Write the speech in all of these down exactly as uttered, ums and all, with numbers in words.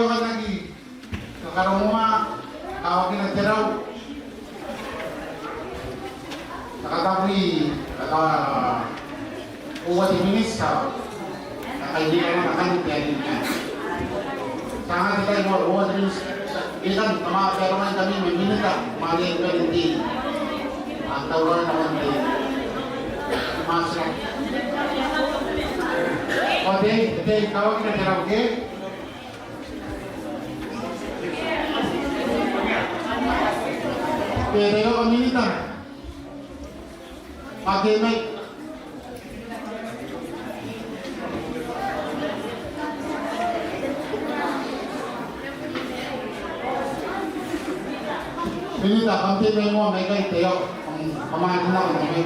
N aki kakarongoa kawakina te rau. N na katabui, kaka uoua te miniti, kaka iai ana kani te aninga. Ti a anga te tai uoua te miniti. Ikan, kam a baarongai ngkami ma minita, ma ane ikan te. A tauraoi nanon te. Maasira. Ao te, te kawakina te rau ke. Te, te rau minita. Ake mai. Minita, kam te mai moa mai ikai te rau. Kam, kam a tina kam mai.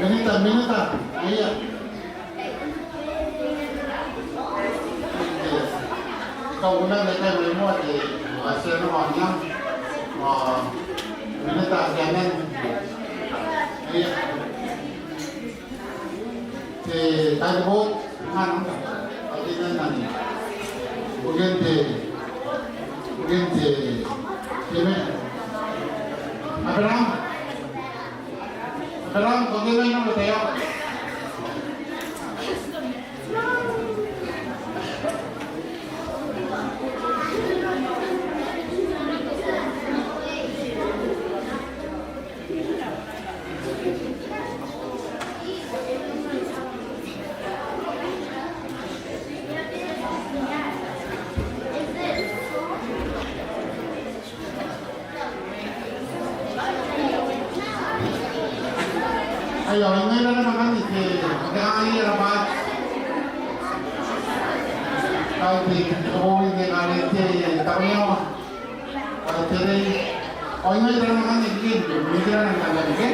Minita, minita, ia. Kau guna lekai mai moa te, a, seno moa nia. A, minita, ia nen. Ia. Te, tai te boot, nganong ka. Ake nang nang. Bukin te, bukin te, te me. Abraham. Abraham, ko ke mai nang ko te ao. Aio, ngai nana makani ke, ke ngai era ba. Kau te, kau te, kau te, kau te, kau te,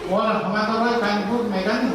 Ora, kamatoa raoi kain buki mai ikanne.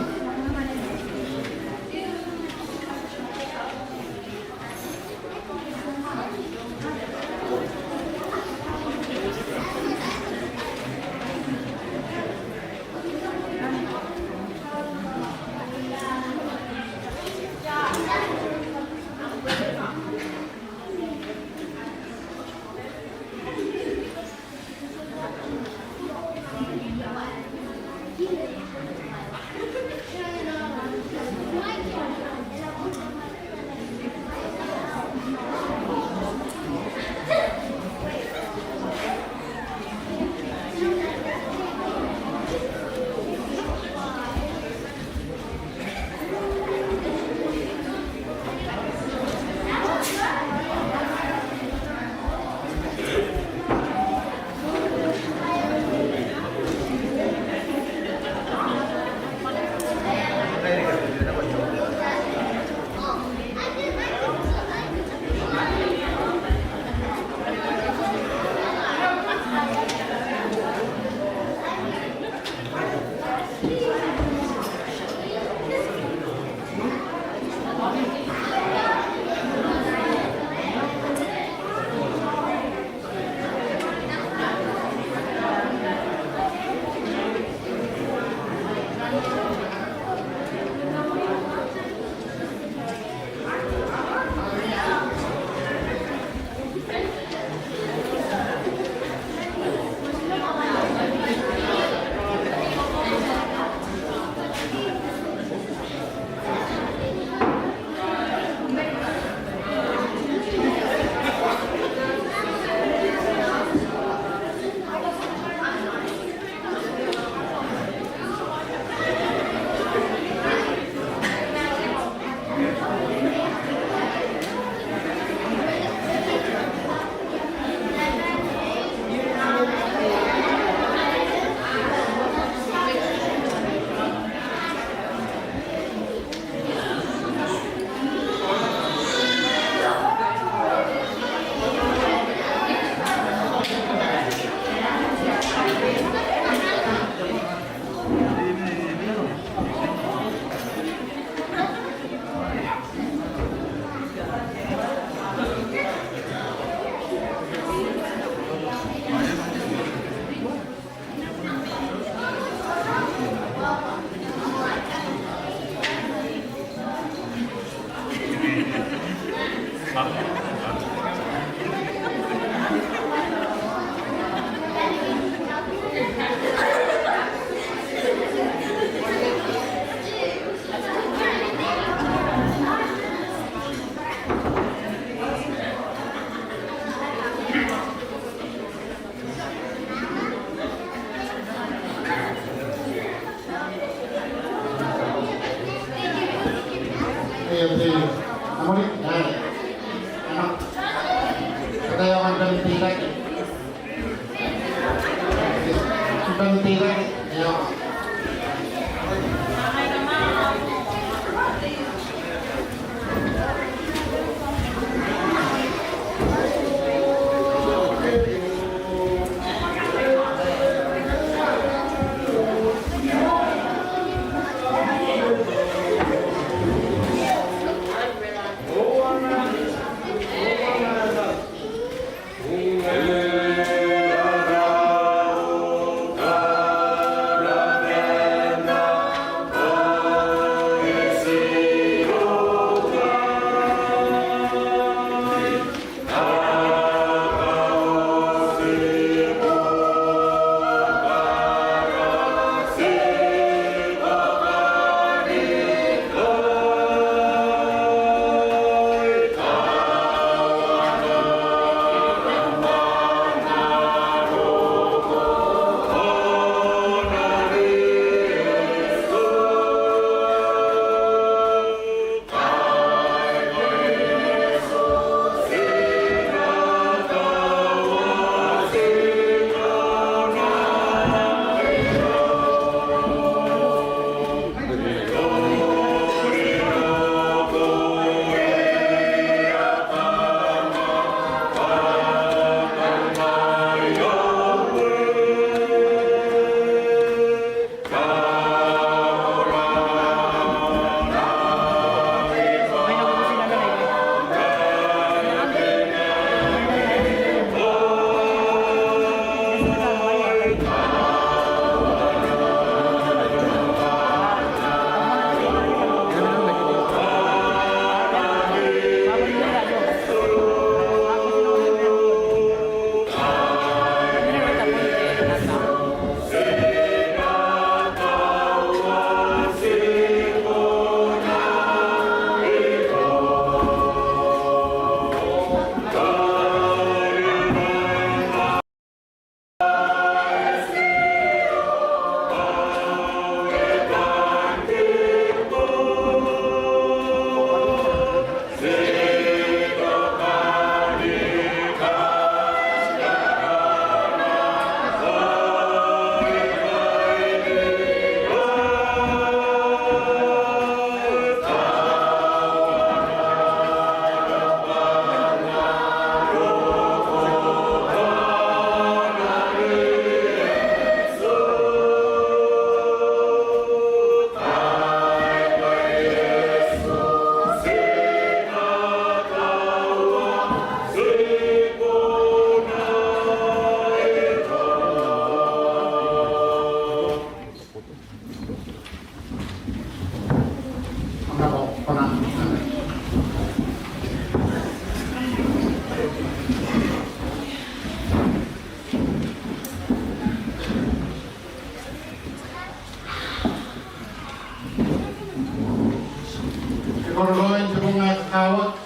Te kororaoi n te bong ae kakawaki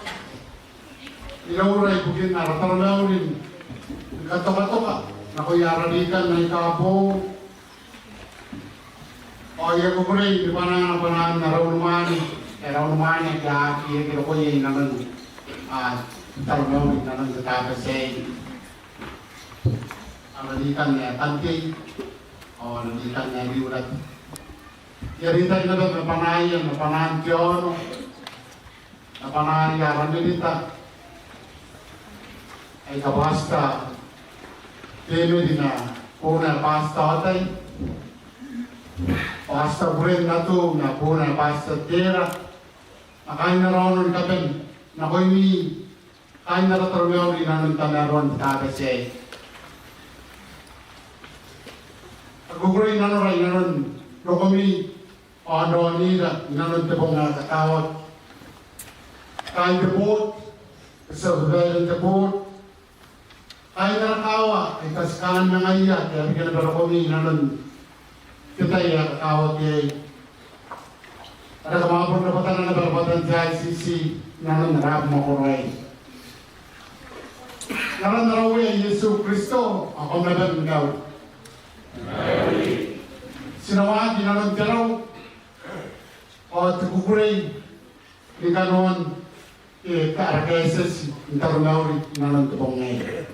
iroura ibukin ara taromauri ni katokatoka nakoia ara rikan aika boou. Ao I a kukurei ni bwanaa, bwanaan ara unimwaane, ara unimwaane ake a aki reke roko iai inanon, a, taromauri inanon te Tabati aei. Ara rikan ae Tantei ao ara rikan ae Riurata. I a reitaki naba ma bwanaaia ma bwanaan te aono, ma bwanaaia ara minita aika Pastor Temeri ma boona ae Pastor Otai, Pastor Buren Nato ma boona ae Pastor Tera, ma kaain ara aono ni kabane, nakoimi kaain ara taromauri inanon tamaroan te Tabati aei. Ao I kukurei nanora inanon rokomi ao n raonira inanon te bong ae kakawaki. Kaain te board, te tia babaire n te board, kaain ara kaawa aika ti kaan ma ngaiia, ake a reke naba rokomi inanon te tai ae kakawaki aei. Ara kamabon rabwatana naba rabwatan te I C C inanon ara abamwakoro aei. N aran ara Uea Iesu Kristo, ao kam na bane ni mauri. Ti na waaki inanon te rau ao te kukurei ni kanoan, e, ara kaetieti n taromauri inanon te bong aei.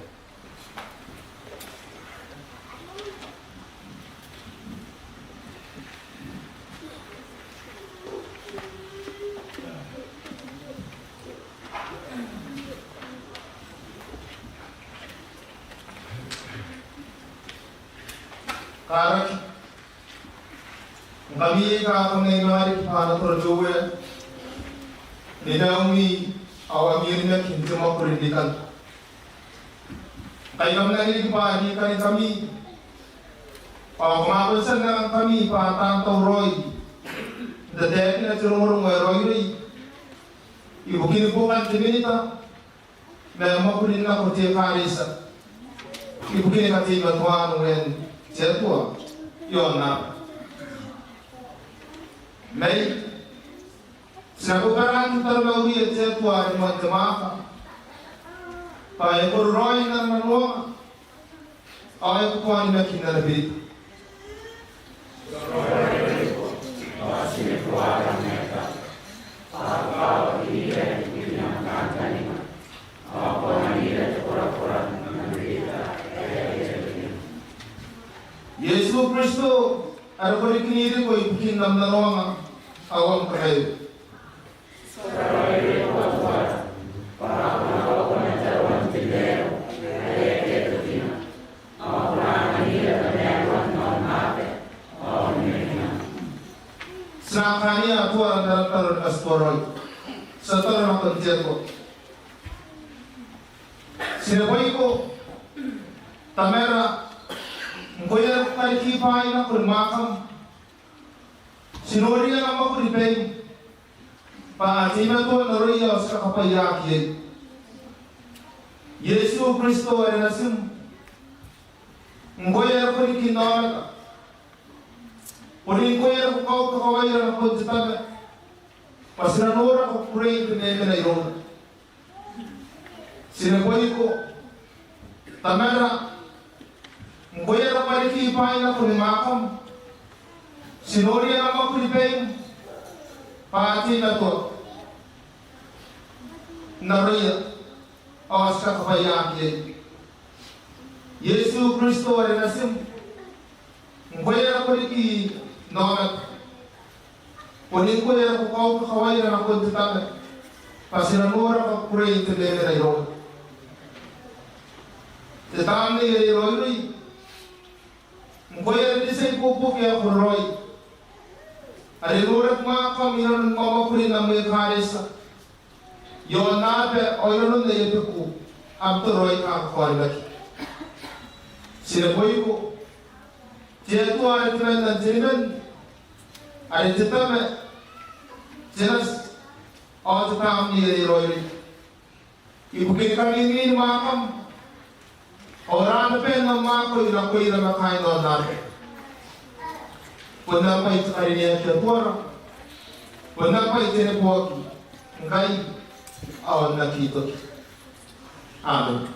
Karaki ngkami aika kam na imwain riki bwa a na toro te Uea, ni maiumi ao ami onimaki n te mwakuri ni kanoa. Ngkai kam nangi riki bwa a rikanikami, ao kam a bon tia n angangkami bwa taan tauraoi n tataekina te rongorongo ae raoiroi ibukin buokan te Minita ma mwakuri nako te Ekaretia ibukin kateimatoan uean te Atua i aon aba. Mai ti na bobaraaki n taromauria te Atua are moan te mwaaka bwa e kororaoi n ana nanoanga ao e kukuanimaki n ana berita. Iesu Kristo, are ko riki n iriko ibukin am nanoanga ao am kakairi. Ti na kaania Atuara n ara tataro ni katituaraoi. Ti a tataro nakon te Atua. Ti neboiko, Tamara, ngkoe are ko kariki bwaai nako ni mwaakam. Ti noria ana mwakuri baim bwa a teimatoa n aroia ao ti kakabwaiaaki iai. Iesu Kristo are natim, ngkoe are ko riki n aomata. Boni ngkoe are ko kaukakawaira nakon te Tama bwa ti na nora kakukurein te memena irouna. Ti neboiko, Tamara, ngkoe are ko kariki bwaai nako ni mwaakam. Ti noria ana mwakuri baim bwa a teimatoa n aroia ao ti kakabwaiaaki iai. Iesu Kristo are natim, ngkoe are ko riki n aomata. Boni ngkoe are ko kaukakawaira nakon te Tama bwa ti na nora kakukurein te memena irouna. Te Tamnei are raoiroi, ngkoe are te tia ibuobuoki ae kororaoi, are noraki mwaakam inanon mwamwakurin am Ekaretia i aon aba ao inanon aia beku am toro aika kakaonimaki. Ti neboiko, te Atua are temanna n teniman, are te Tama, te Nati ao te Tamnei are raoiroi, ibukin kamimi ni mwaakam ao raana bain am mwaakoi nakoira ma kaain aonnaba. Bon naba bwai te karineaki Atuara, bon naba bwai te neboaki, ngkai ao n aki toki. Amen.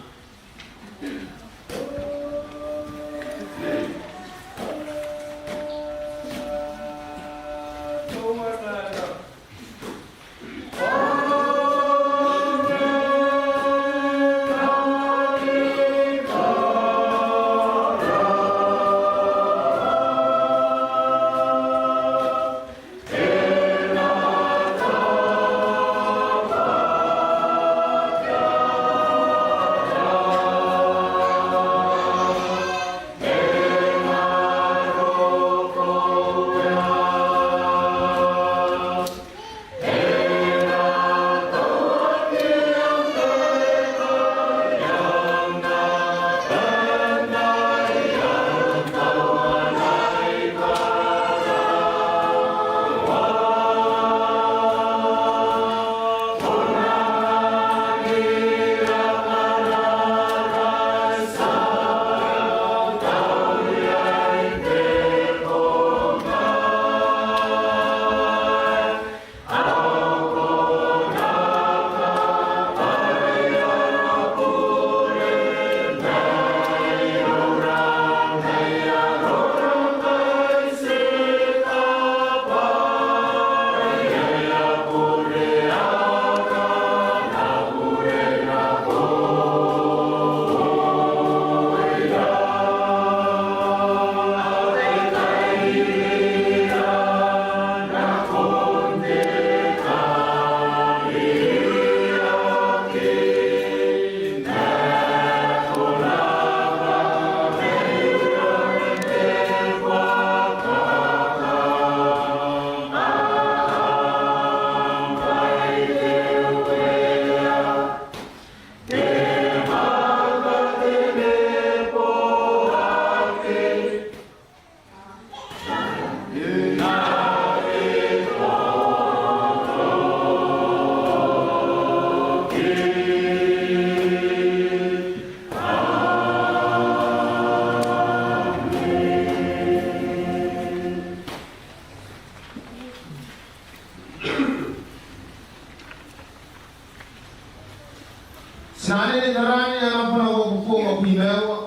Ti na anene n aran ae nambwa uabubua ma uabwi ma aua.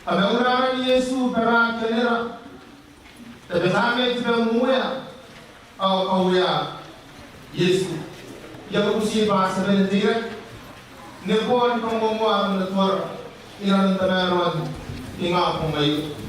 Kam na uraran Iesu bwa e raka n aran. Tabetabe te bwai n uea ao kauea Iesu. I a bubuti bwa ti a bane n teirake neboan kamoamoaran Atuara inanon tamaroan ingabong aio.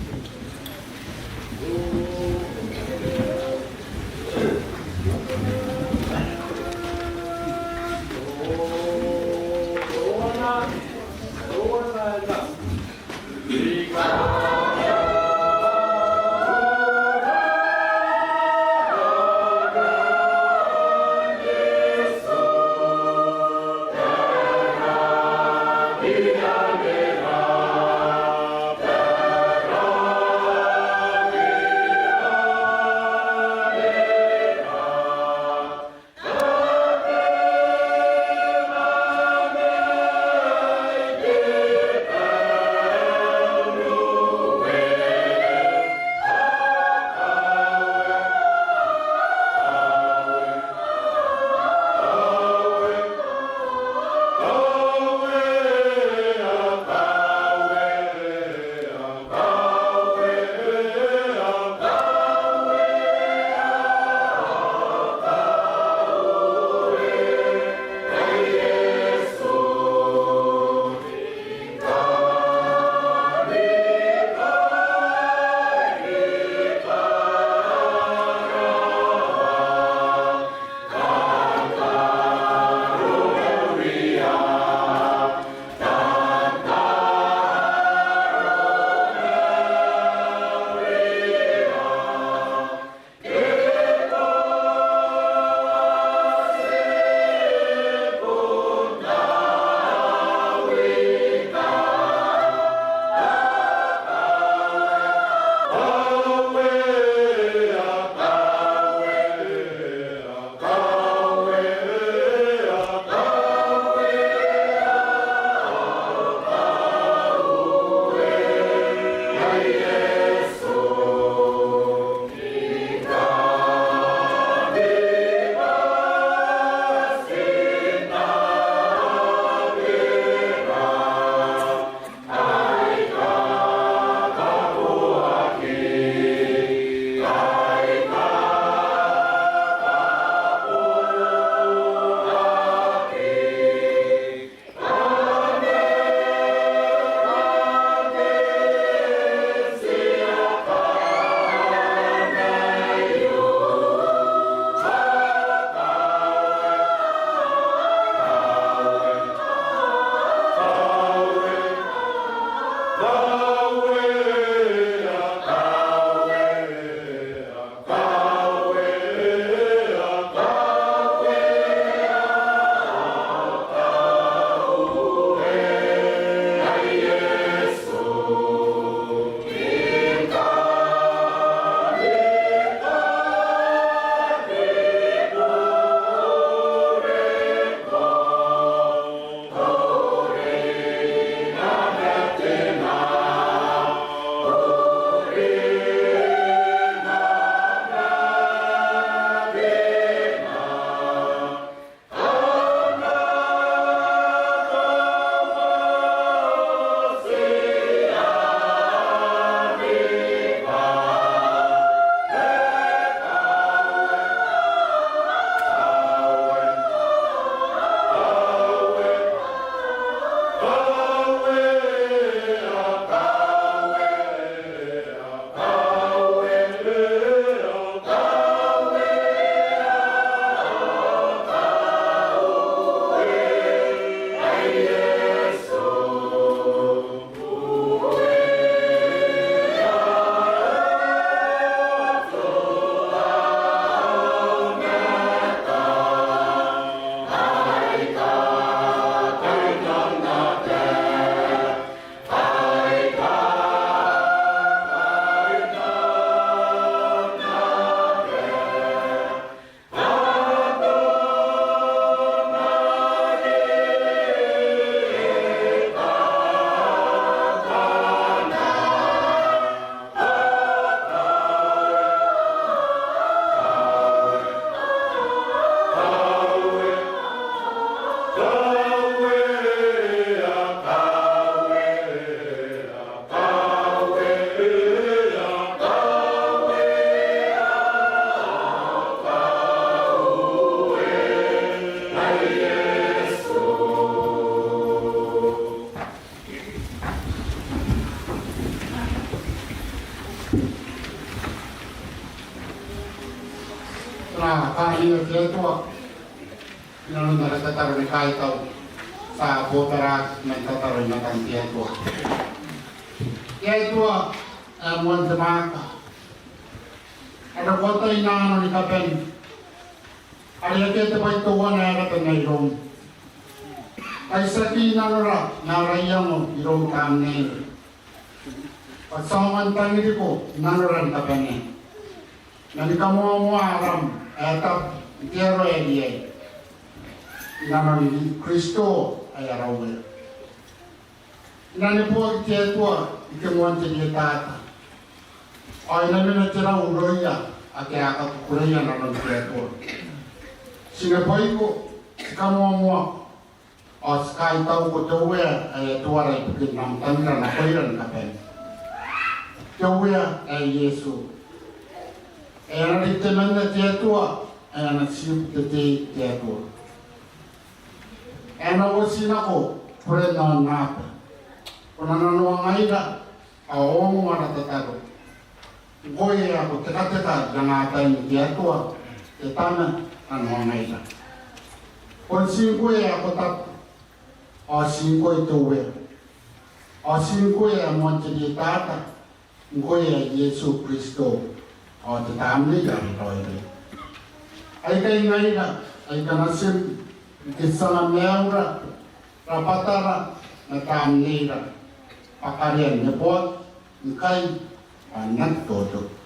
N na kaania te Atua inanon ara tataro ni kaitau. Ti a bobaraaki man tataro i matan te Atua. Te Atua ae moan te mwaaka, are ko ataia nano ni kabane, are akea te bwai teuana ae raba n ai iroum. Kaitiaki nanora ma ara iango iroum, Tamnei, bwa ti aonga n tangiriko nanora ni kabane, ma ni kamoamoaa aram ae tabu n te aro ae riai, inanon Kristo ae ara Uea. I na neboaki te Atua ike moan te rietata, ao I na mena te rau irouia ake a kakukureia nanon te Atua. Ti neboiko, ti kamoamoako, ao ti kaitauko te Uea ae Atuara ibukin am tangira nakoira ni kabane, te Uea ae Iesu, ae a na riki temanna te Atua, ae a na tiku te tei te Atua, ae a na uoti nako buren aonnaba. Ko na nanoangaira ao ongo ara tataro. Ngkoe ae ko tekateka i angabain te Atua te Tama nanoangaira. Bon ti ngkoe ae ko tabu, ao ti ngkoe te Uea, ao ti ngkoe ae moan te rietata, ngkoe ae Iesu Kristo, ao te Tamnei are raoiroi. Aikai ngaira aika natim, ngke ti a maiura, rabwatara ma tamneira, bwa karea n neboaki, ngkai, ao n aki totoki.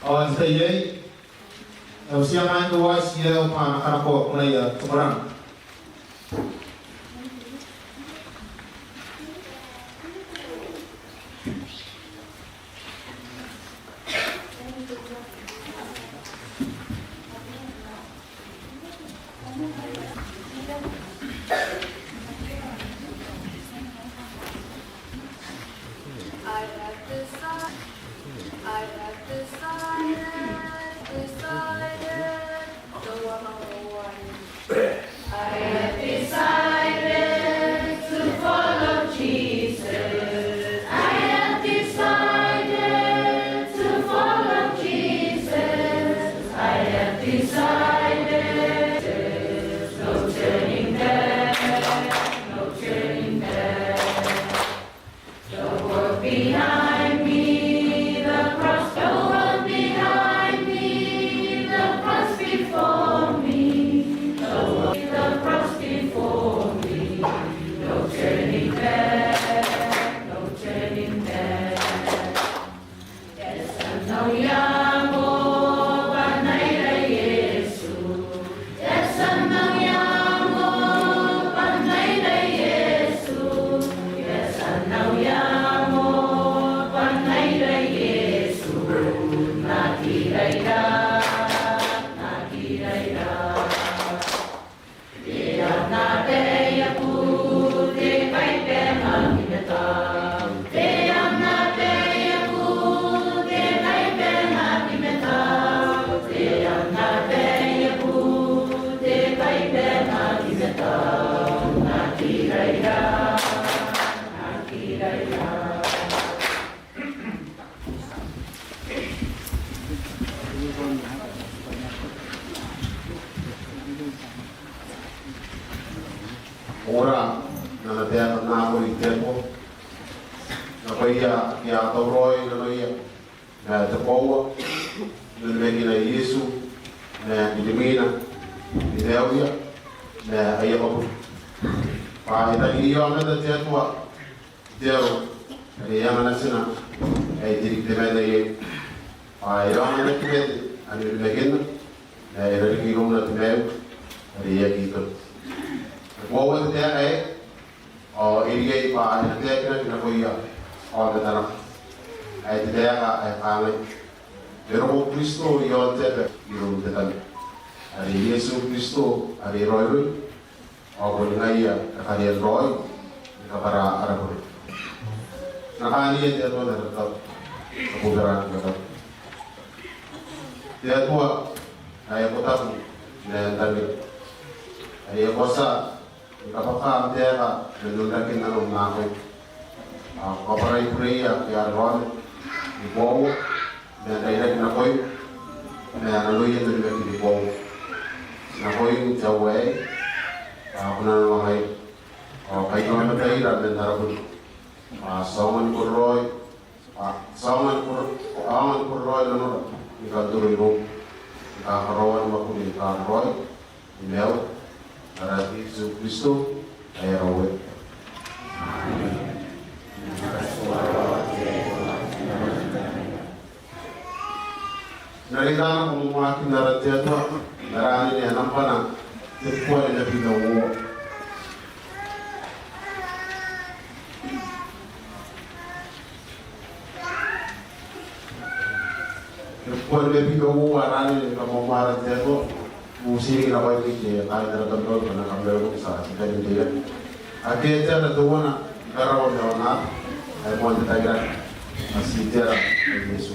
Ao n te tai aei, e uti ngkai te uati ae e na kanakoa kunaia te korang. I have decided, I have decided, decided, no, I'm a one. I have decided to follow Jesus. I have decided to follow Jesus. I have decided. No turning back, no turning back. The world behind me, the cross, the world behind me, the cross before me, the world, the cross before me. No turning back, no turning back. Ora, n ana taeka n nako i te Atua, nako ia ake a tauraoi nanoia ma te koaua, n onimakina Iesu, ma rimwina ni maiuia ma aia mwakuri. Bwa e tangiriia aomata te Atua n te aro are e anga natina ae te rikitemanna iai. Bwa e aonga n aki mate ani onimakinna, ma e na riki irouna te maiu are e aki tonu. E koaua te taeka aei, ao e riai bwa e na taekinaki nakoia aomata nako. Ae te taeka ae kangai: E roko Kristo i aon te aba iroun te Tama, are Iesu Kristo are raoiroi, ao boni ngaia ae kariaia raoi ni kabwara ara bure. Ti na kaania te Atua n ara tataro. Ti a bobaraaki n tataro. Te Atua ae ko taku ma n tangira, are ko a tia ni kabwaka am taeka man onrakin nanom nakoim. Ao ko kabwarai bureia ake a raraoma ni koaua, ma n rairaki nakoim ma nanoia n onimaki ni koaua. Ti nakoim te aoa aei, bwa ko na nanoangaira ao kaitaomataira man ara bure. Bwa ti aonga ni kororaoi, bwa ti aonga ni koro-, aonga ni kororaoi nanora ni kan toro iroum, ni kakaraoan mwakuri ni kararaoi ni maiura, n aran Iesu Kristo ae ara Uea. N na reitana kamoamoakin aran te Atua, n aran anne ae nambwana tebubua nimabwi ma uoua. Tebubua nimabwi ma uoua, aran anne ni kamoamoa aran te Atua. Ti na kaoki te kaain ara tamnei bwa a na kamaiuaki, ti a tia n teirake. Ake e tera teuana i karawa ma aonnaba, ae moan te tangiraki, ma ti tera Iesu.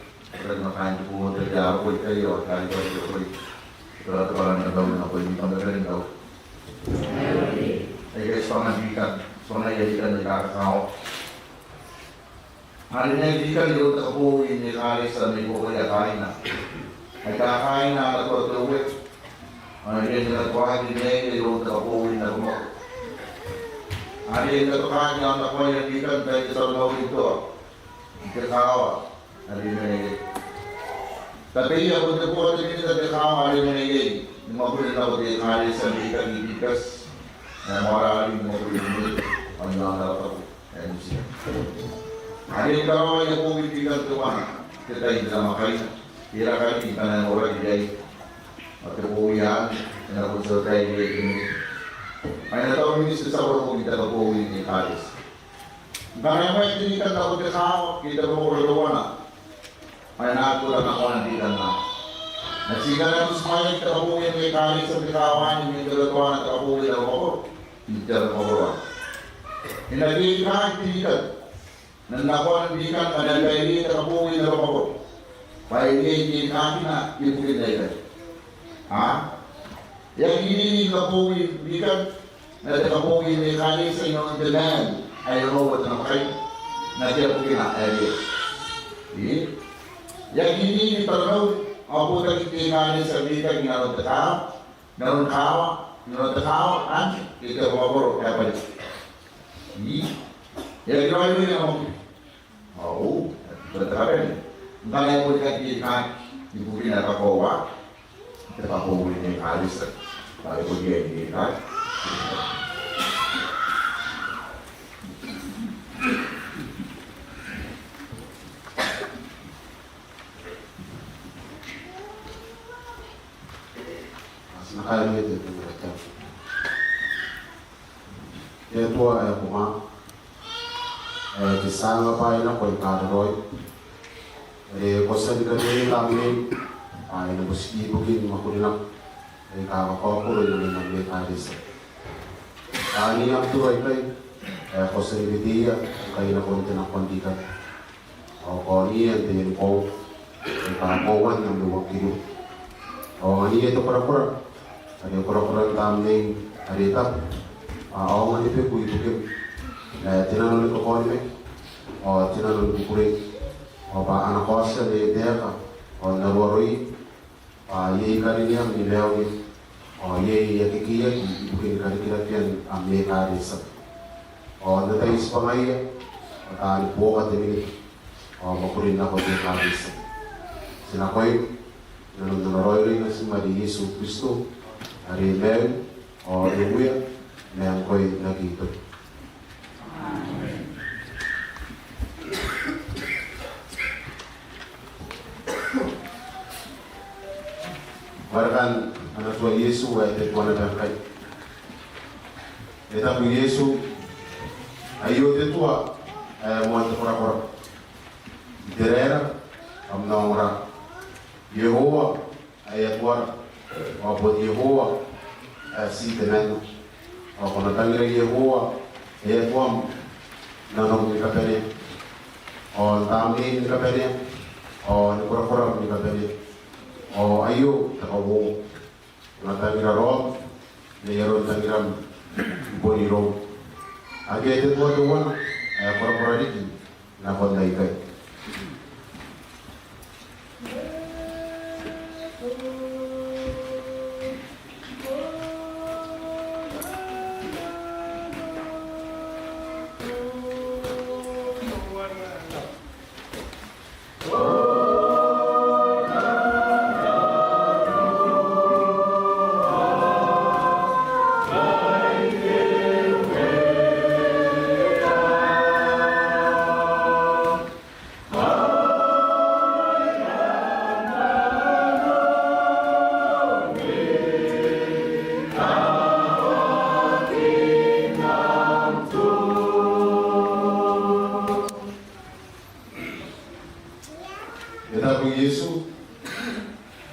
Kaain te booti aika a roko ikai ao kaain te booti aika a roko ikai. Tera te bwai ae na tauraoi nakoimi? Kam na bane n tauraoi. Aikai, ti bane n riki, ti bane n riki, riki aika kakawaki. Are e na riki iroun te kabowi n ekaretia mai buakoia kaaina aika kaaina ana tua te Uea. Are e na riki iroun te kabowi n abamwakoro. Are e na riki iaon naakoia n riki n tain te taromauri n toa n te kaawa are e mena iai. Tabeia bon te buoka te minita n te kaawa are e mena iai ni mwakuri nako te ekaretia n riki i Kiribati. Ae moarara ni mwakuri n riki ao n aon ara tabo ae Niu Tiran. Are e karaoa aia bowi n riki teuana te tai n te namwakaina. E raka riki ngkana e noraki iai. Ao te bowi anne e na bon tia babaire iai te minita. Ao e na tauraoi te tia koroboki n te kabowi n ekaretia. Ngkana e mwaiti riki nako te kaawa ke te abamwakoro teuana, ao e na aki ota nakoana n riki naba. Ma ti ngkana e butimwaeaki te kabowi n ekaretia n te kaawa anne man te aba teuana te kabowi n abamwakoro, n te abamwakoro anne e na kerikaaki te riki n nakoana n riki ngkana e babaire te kabowi n abamwakoro. Bwa e riai kerikaakina ibukin aikai. A? E aki riai te kabowi n riki ma te kabowi n ekaretia inanon te maan ae onoua te namwakaina. Ma tera bukina? Ae riai. Ii. E aki riai te taromauri ao botaki n te ekaretia n riki inanon te kaawa, inanon kaawa, inanon te kaawa anne ke te abamwakoro ae bwaina. Ii. E aki raoiroi ana mwakuri. Ao, e tibwa te kabane ngkana e bon aki kerikaaki ibukina ae kakoaua te kabowi n ekaretia. Bwa e bon riai n kerikaaki. Ti na kairua te Atua. Te Atua ae ko mwaaka, ae te tia anga bwaai nako aika raraoi, are ko tia ni kariaia Tamnei bwa e na butiki ibukin mwakuri nako aika kakaokoro inanon am ekaretia. Taan am toro aikai ae ko tia ni weteia ngkai nakon te nako n riki. Ao ko onia n te eni koaua aika koauan am euangkerio. Ao anganiia te korakora are korakoran Tamnei are tabu, bwa aonga ni beku ibukim ma te nano ni kakaonimaki ao te nano ni kukurei, ao bwa a na kaotia n aia taeka ao n aroaroi, bwa iai karineam ni maiuia, ao iai aia kekeiaki ibukin karikirakean am ekaretia. Ao n na tai tibwangaia bwa taani buoka te minita ao mwakurin nako te ekaretia. Ti nakoim n nanon ana raoiroi natim are Iesu Kristo, are maiu ao e uea ma ngkoe n aki toki. Warekan Ana tua Iesu ae te tua naba ngkai. E taku Iesu, aio te tua ae moan te korakora. Iteraera kam na ongora. Iehova ae Atuara, ao bon Iehova ae ti temanna. Ao ko na tangira Iehova ae Atuam n nanom ni kabanea, ao n tamneim ni kabanea, ao ni korakoram ni kabanea. Ao aio te kauoua. Ko na tangira raom n ai aron tangiram ni bon iroum. Akea te tua teuana ae korakora riki nakon aikai. E taku Iesu,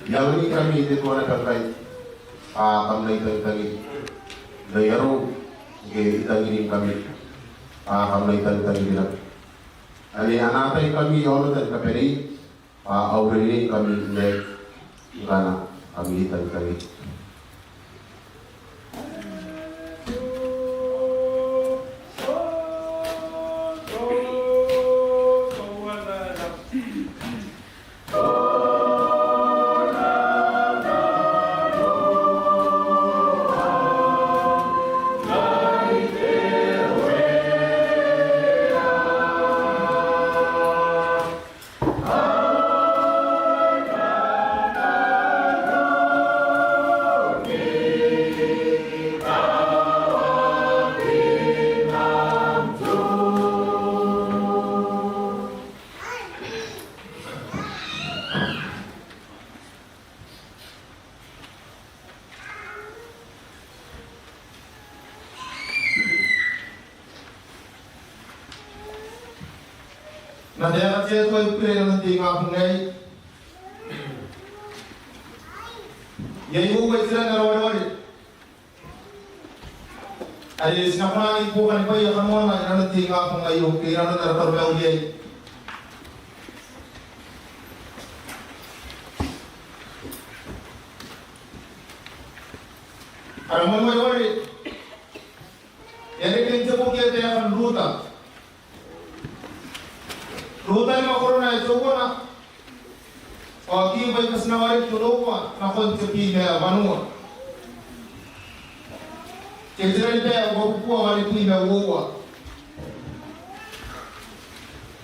I anganingkami te tua naba ngkai, bwa kam na itangitangiri. N ai arou ngke I tangiringkami, bwa kam na itangitangiri naba. Ane a na ataingkami aomata ni kabanei, bwa a uringnga ngkami n aei ngkana kam itangitangiri. N na taeka te Atua ibukira inanon te ingabong aei. Iai uoua iteran ara wareware are ti na kona ni buokanibwaia kanoana inanon te ingabong aio ke inanon ara taromauri aei. Ara moan wareware e a reke n te boki ae taekan Ruta. Ruta ni mwakorona ae teuana, ao kibu aika ti na wareki onoua nakon tebwi ma wanua. Te iteraniba uabubua wanibwi ma uoua.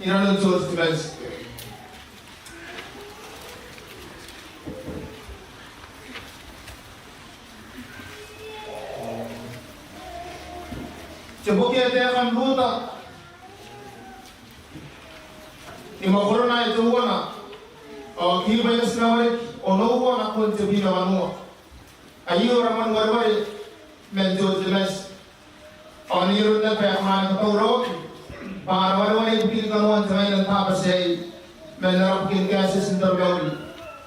Inanon te Old Testament. Te boki ae taekan Ruta ni mwakorona ae teuana, ao kibu aika ti na wareki onoua nakon tebwi ma wanua. Aio ara moan wareware man te Old Testament. Ao n ai aron naba ae kona ni katauraoaki bwa ara wareware ibukin kanoan te ngaina n Tabati aei man ara bukin kaetieti n taromauri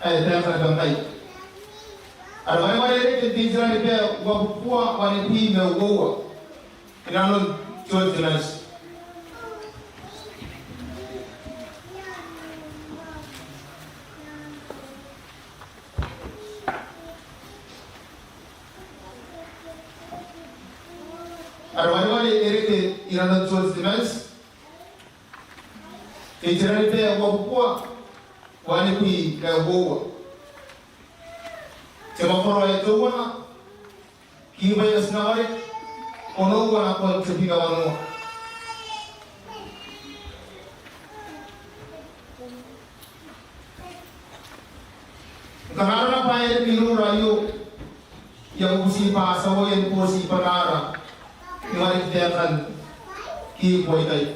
ae taekan naba ngkai. Ara wareware e reke n te iteraniba uabubua wanibwi ma uoua. Inanon te Old Testament. Ara wareware e reke inanon te Old Testament. Te iteraniba uabubua wanibwi ma uoua. Te mwakoro ae teuana, kibu aika ti na wareki onoua nakon tebwi ma wanua. Ngkana arona bwa e reke iroura aio, I a bubuti bwa ti a uaia ni boti bwanaara ni wareki taekan kibu aikai.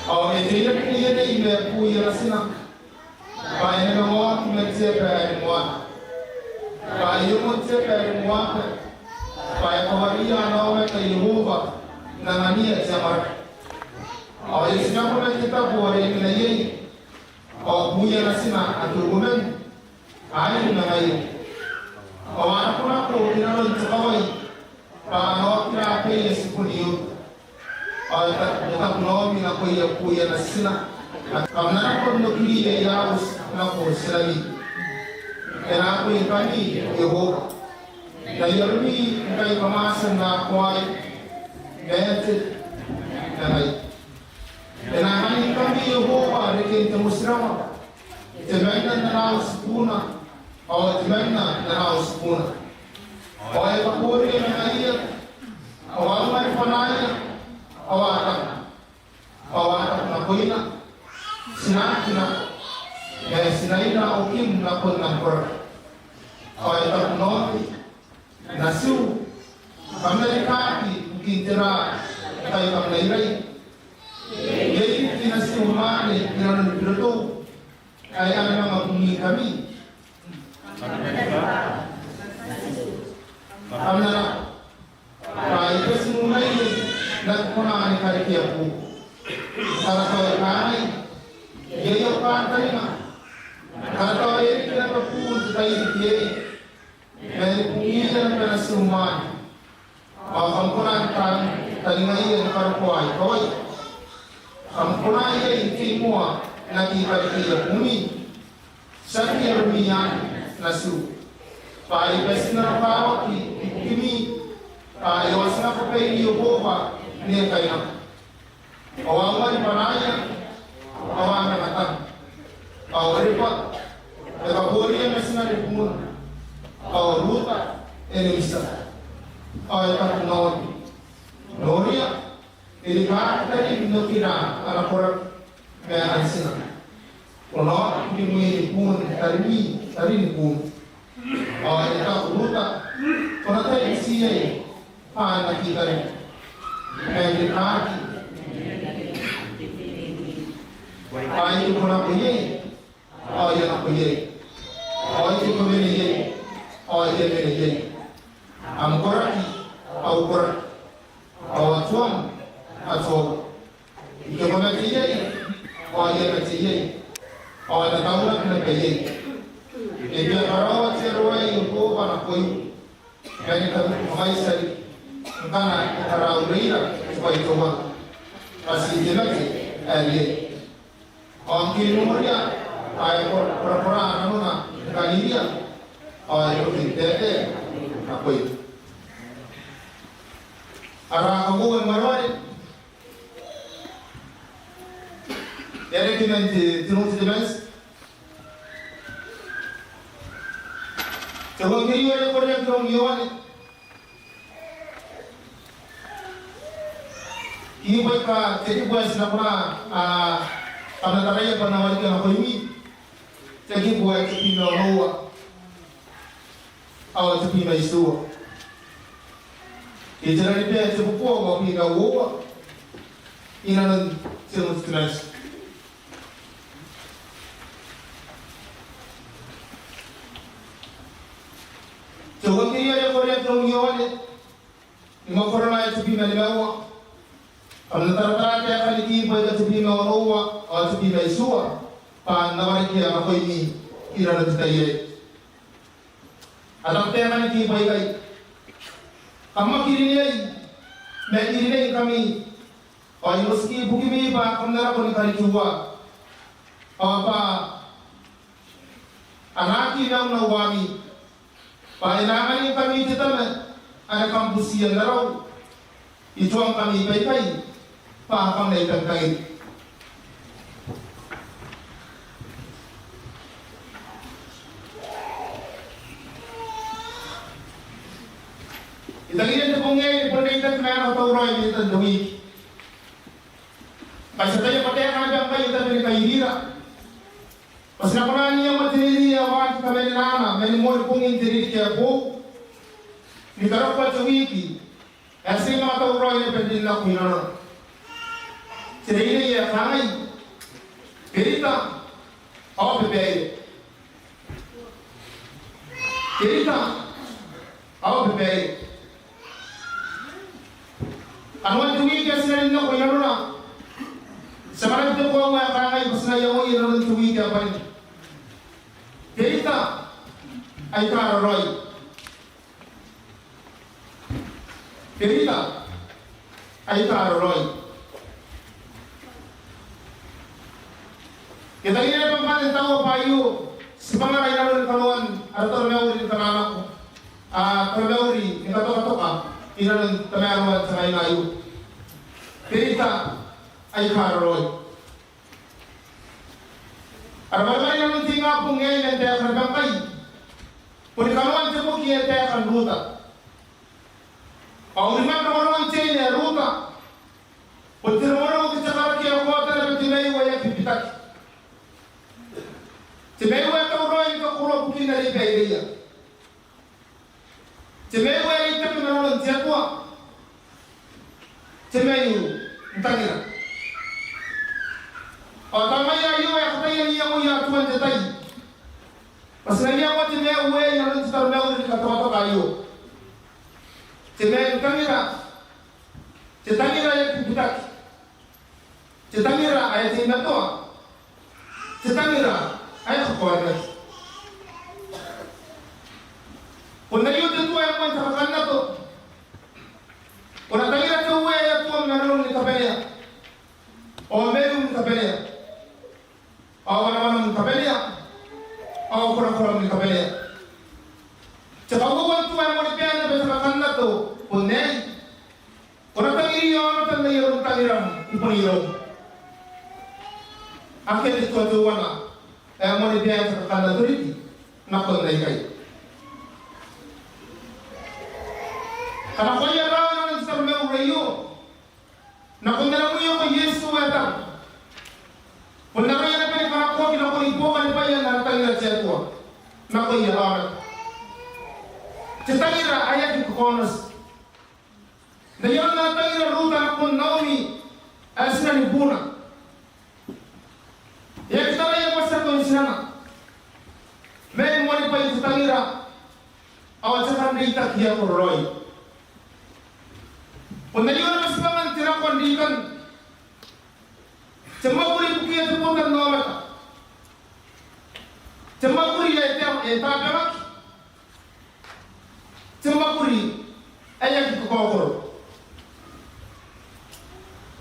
Ao e teirake neiei ma buia natina bwa e na manga oki man te aba ae moana. Bwa e ongo te aba are moa, bwa e kawariia ana aomata Iehova n angania te amwarake. Ao e tinako man te tabo are e mena iai, ao buia natina ake uoman, a iri ma ngaia. Ao a nakonako i nanon te kawai, bwa a na okira abaia tibun Iuta. Ao e taku Naomi nakoia buia natina, kam na nako n okiri aia auti nako tinami. E na akoi ngkami Iehova n ai aromi ngkai kam a tia n akoai, ma e a tia n anai. E na anganingkami Iehova reken te motirawa, temanna n ana auti buuna, ao temanna n ana auti buuna. Ao e kaboria ma ngaia, ao a ungaribwanaia, ao a taku, ao a taku nakoina, Ti na aki nako, ma ti na ira okim nakon am koraki. Ao e taku Naomi, Natiu, kam na rikaaki ibukin tera ngkai kam na irai? Iai riki natiu mwaane i nanoni birotou ae a na manga bungingkami? Kam na nako, bwa I bati n unaire n aki kona ni karekea buuku. Karatao e kangai, Iai au kantaninga, karatao e riki naba buun te tairiki iai, ma e ribungiia naba natiu mwaane. Ao kam kona n kantaningaia ni karokoa aika kawai. Kam kona iai n tei moa n aki karekeia buumi. Tiaki aromi anne, natiu, bwa I bati n nanokawaki ibukimi, bwa e otinako bain Iehova ni kainaki. Ao a ungaribwanaia, ao a manga tang. Ao Orepa e kaboria natina ni buuna, ao Ruta e ni misa. Ao e taku Naomi, Noria, e rikaaki tarim n okira ana koraki ma ana tina. Ko na oki rimwi ni buun tarimi, tarin buum. Ao e taku Ruta, Ko na tai butiia bwa N na aki tarim, ma e rikaaki. Bwa ike ko nako iai, ao I a nako iai. Ao ike ko mena iai, ao I a mena iai. Am koraki au koraki, ao atuam atuau. Ike ko mate iai, ao I a mate iai, ao N na taunaki naba iai. E bia karaoa te aroaro ae Iehova nakoiu, ma ni kamwaiti riki ngkana e karaureira te bwai teuana. Bwa ti te mate ae riai. Ao ngke I noria bwa e kora, kora, kora nanona ni kaniria, ao I a toki n taetae nakoiu. Ara kauoua ni wareware e a reke man te, te Noti Temanti. Te euangkerio ae koreaki iroun Ioane. Kibu aika te kibu ae ti na kona, a, kam na taraia bwa N na wareka nakoimi. Te kibu ae tebwi ma onoua ao tebwi ma itiua. Ke te rariba ae tebubua uabwi ma uoua i nanon te Noti Temanti. Te euangkerio ae koreaki iroun Ioane, ni mwakorona ae tebwi ma nimaua. Kam na taratara taekan kibu aika tebwi ma onoua ao tebwi ma itiua, bwa N na warekia nakoimi i nanon te tai aei. A taku taekan kibu aikai, Kam aki rineai, ma I rinei ngkami. Ao I motiki ibukimi bwa kam na nako ni karikiua, ao bwa a na aki naunauami. Bwa e na anganingkami te Tama are kam butiia n arau, I tuangkami baikai bwa kam na itangitangiri. I tangiria n te bong aei ni bon reitaki ma ana tauraoi n te tai aei. Bwa ti ataia bwa taekan tabeua ngkai e tabe ni kairira. Bwa ti na kona n iangoa te reirei ae waaki kamanenaana man moan bongin te ririki ae boou, ni karokoa te wiki ae ti a manga tauraoi naba n rin nako i nanona. Te reirei ae kangai, Berita ao Babaire. Berita, ao Bebaire. Kanoan te wiki ae ti na rin nako inanona, ti a manga reke te koaua ae kangai bwa ti na iangoia inanon te wiki ae bane. Berita aika raraoi. Berita aika raraoi. Ke tangirani bwa N na taua bwa aio tibwangara inanon kanoan ara taromauri ni kananako, a, taromauri ni katokatoka inanon tamaroan te ngaina aio. Berita aika raraoi. Ara warewarean te ingabong aei man taeka ni bangkai boni kanoan te boki ae Taeka n Ruta. Ao uriman rongorongon te aine ae Ruta bon te rongorongo ke te karaki ae kaota naba te maiu ae aki bitaki. Te maiu ae tauraoi ni kakoroa bukin are i baireia. Te maiu ae reitaki ma nanon te Atua. Te maiu n tangira. Ao tao ngaia aio ae kataia n iangoia Atuan te tai bwa ti na iangoa te maiu aei inanon te taromauri ni katokatoka aio. Te maiu n tangira. Te tangira ae aki bitaki. Te tangira ae teimatoa. Te tangira ae kakoauaaki. Bon aio te tua ae moan te kakannato. Ko na tangira te Uea ae Atua ma nanom ni kabanea, ao maium ni kabanea, ao wanawanaom ni kabanea, ao korakoram ni kabanea. Te kauoua n tua ae moan te bwai naba te kakannato bon aei. Ko na tangiri aomata n ai aron tangiram i bon iroum. Akea te tua teuana ae moan te bwai ae kakannato riki nakon aikai. Kanakoia raoi nanon te taromauri aio nakon ana mwioko Iesu ae tabu. Bon aroia naba ni kanakoaki nakoni buokanibwaian ana tangira te Atua nakoia aomata. Te tangira ae aki kakaonoti. N ai aron ana tangira Ruta nakon Naomi ae tinan buna. E aki taraia bwa ti a toun tinana. Ma e moanibwai te tangira, ao te kan reitaki ae kororaoi. Bon aio naba tibwangan te nako n rikan te mwakuri ibukia te botannaomata. Te mwakuri ae te, e tabemaki. Te mwakuri ae aki kakaokoro.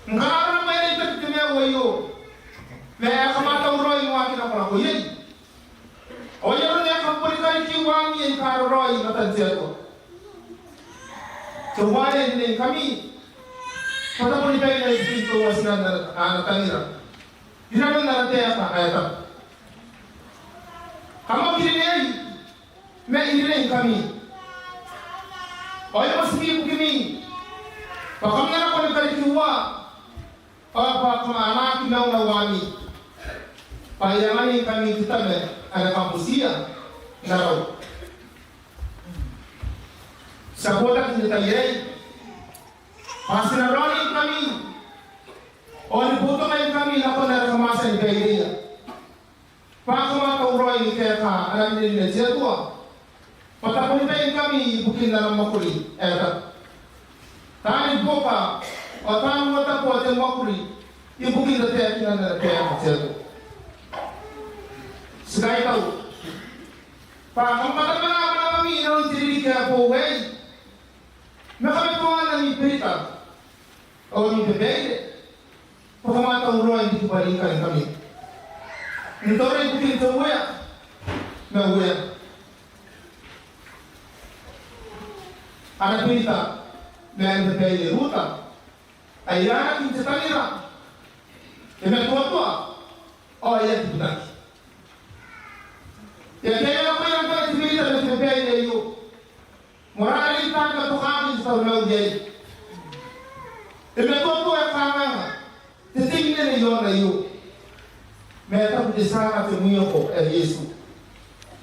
Ngkana arona bwa e reitaki te maiu aio, ma e a kamatauraoi n waaki nakonako iai, ao ai aron ae kam boni karikiu ami aika raraoi i matan te Atua. Teuare e rineingkami bwa tabonibaina ibukin teuatinan ana, ana tangira rinanon ana taeka ae tabu. Kam aki rineai, ma I rineingkami. Ao I motiki ibukimi bwa kam na nako ni karikiua, ao bwa kam na anaaki maunauami, bwa e anganingkami te Tama ae na kambutia n arau. Ti a botaki n te tai aei bwa ti na raoningkami ao ni boutokaingkami nakon ara kamwatian baireia. Bwa kam a tauraoi ni kaeka ana rinerine te Atua, bwa tabonibaingkami ibukin ana mwakuri ae tabu. Taani buoka ao taani uotabua te mwakuri ibukin tataekinan ana taeka te Atua. Ti kaitau bwa kam katamana manawami inanon te ririki ae boou aei, ma kamatoaan ami berita ao ami babaire, bwa kam a tauraoi n riki bwa ringkaningkami n tauraoi ibukin te Uea ma ueana. Ana berita ma ana babaire Ruta, ae iranakin te tangira, e matoatoa ao e aki bitaki. E a kaea nakoira ngkai te berita ma te babaire aio. Moarara reitaki ma tokaki n te taromauri aei. E matoatoa, e kangaanga te tei n nene i aon aio, ma e taku te tia anga te mwioko ae Iesu: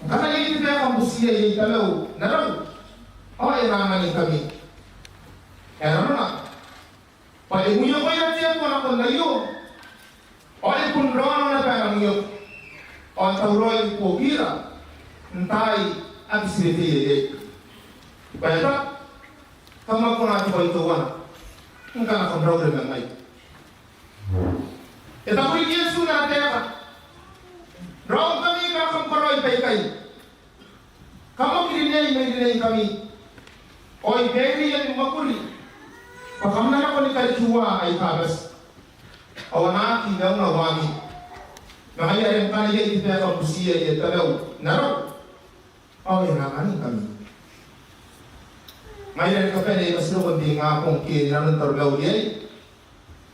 Ngkana iai te bwai ae kam butiia iai Tamau n arau, ao e na anganingkami. Ae nanona bwa e mwiokoira te Atua nakon aio, ao e bon raona naba ana mwioko, ao n tauraoi ni buokira n taai Aki ti reitaki iai. Bwa e taku, kam aki kona n tibwai teuana ngkana kam raure ma ngai. E taku riki Iesu n ana taeka, raou ngkami ngkana kam karaoi baikai. Kam aki rineaki mai rineingkami. Ao I baei ami mwakuri bwa kam na nako ni kariki uaa aika bati. Ao a na aki mauna waaki. Ma ngaia are ngkana iai te bwai ae kam butiia, e tamau n arau, ao e na anganingkami. Ngaira ni kabane aika ti roko n te ingabong ke inanon taromauri aei,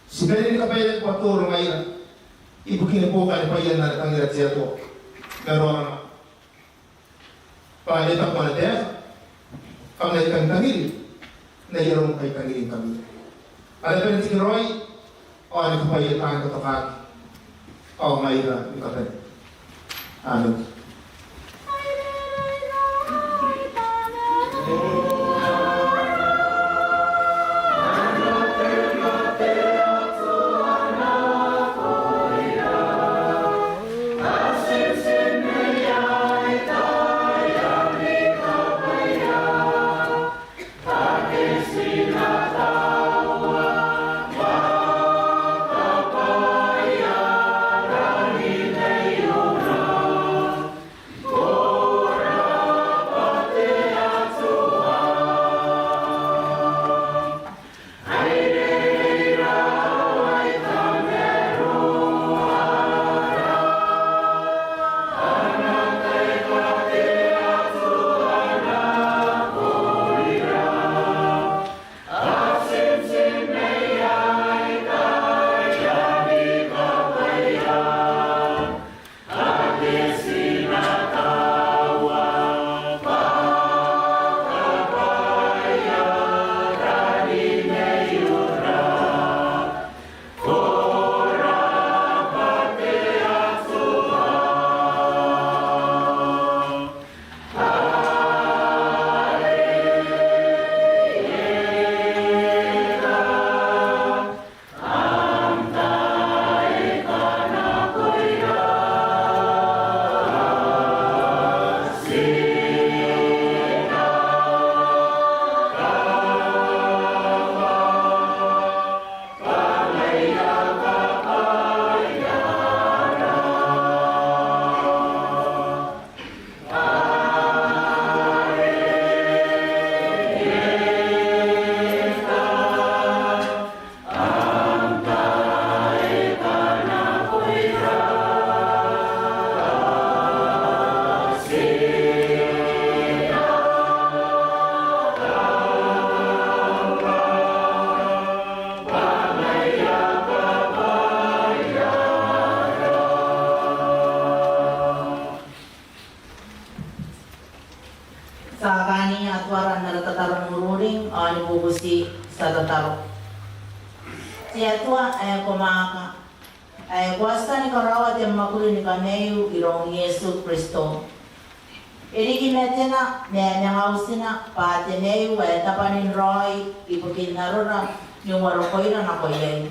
ti bane ni kabaeaki bwa toro ngaira ibukin buokanibwaian ana tangira te Atua. Ma raorana, bwa e taku ana taeka, kam na itangitangiri n ai aron ngkai tangiringkami. Ara bane n tekeraoi ao ni kabwaia taani katokaki ao ngaira ni kabane. Amen. Ti a kaania Atuara n ara tataro n ururing ao ni bubuti. Ti a tataro. Te Atua ae ko mwaaka, ae ko a tia ni karaoa te mwakuri ni kamaiu iroun Iesu Kristo. E riki matena ma e manga utina bwa te maiu ae tabwanin raoi ibukin arora n uarokoira nako iai.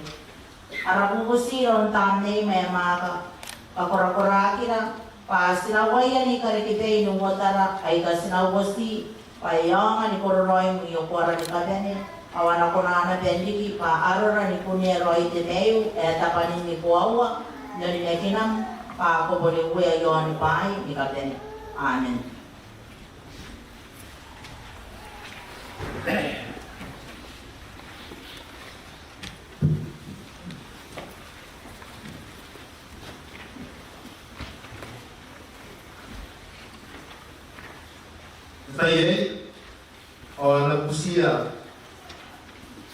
Ara bubuti iroun Tamnei ae mwaaka, kakorakoraakira bwa ti na uaia ni karekebwai n uotara aika ti na uoti bwa e aonga ni kororaoi mwiokoara ni kabane, ao a na kona naba n riki bwa arora ni kunea raoi te maiu ae tabwanin ni koaua n onimakinam, bwa ko bon uea i aoni bwaai ni kabane. Amen. N te tai aei ao N na butiia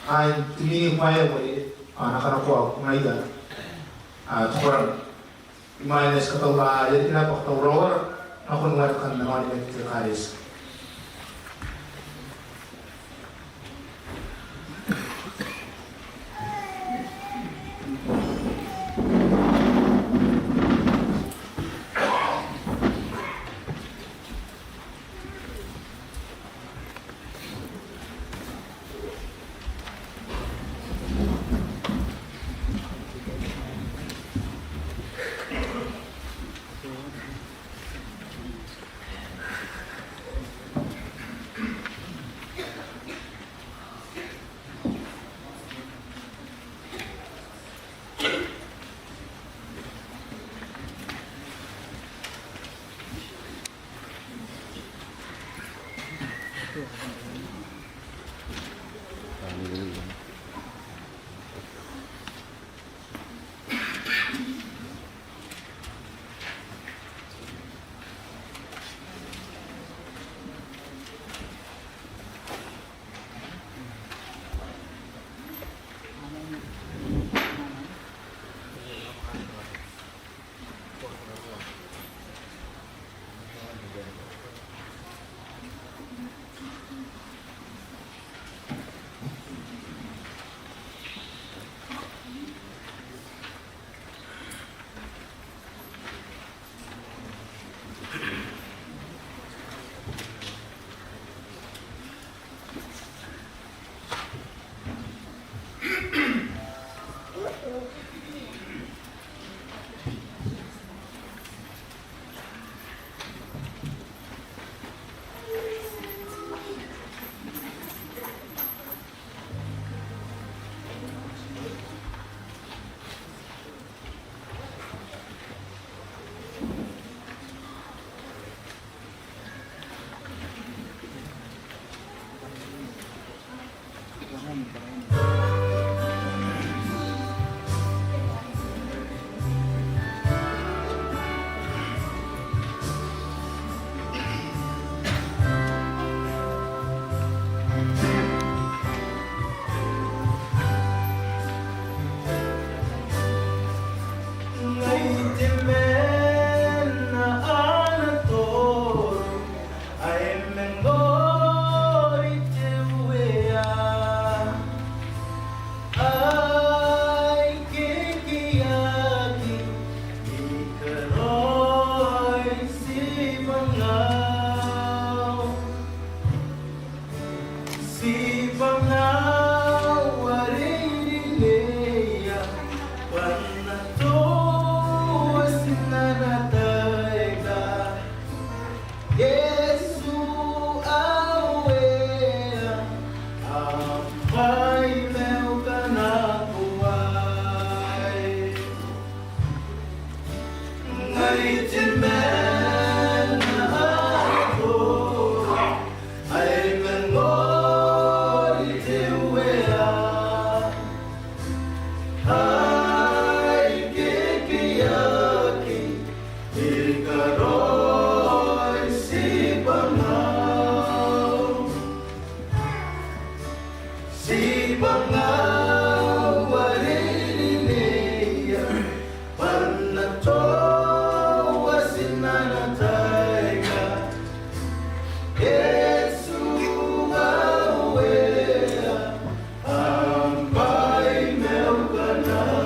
ain te miniti ae uarereke, ao N na kanakoa ngaia, a, te koraki. Imwain ae ti katauraoa, e riki naba katauraoara nakon warekan ana onimakinaki te Ekaretia. Aki, I karaoi tibwangau. Tibwangau are I rineia, bwa N na toua tinana taeka. Iesu ae Uea, am bwai ma au kanakoai. Ngai te mena ae tora, ae mangori te Uea. Ai kekeiaki, I karaoi tibwangau. Tibwangau are I rineia, bwa N na toua tinana taeka. Iesu ae Uea, am bwai ma au kanakoai.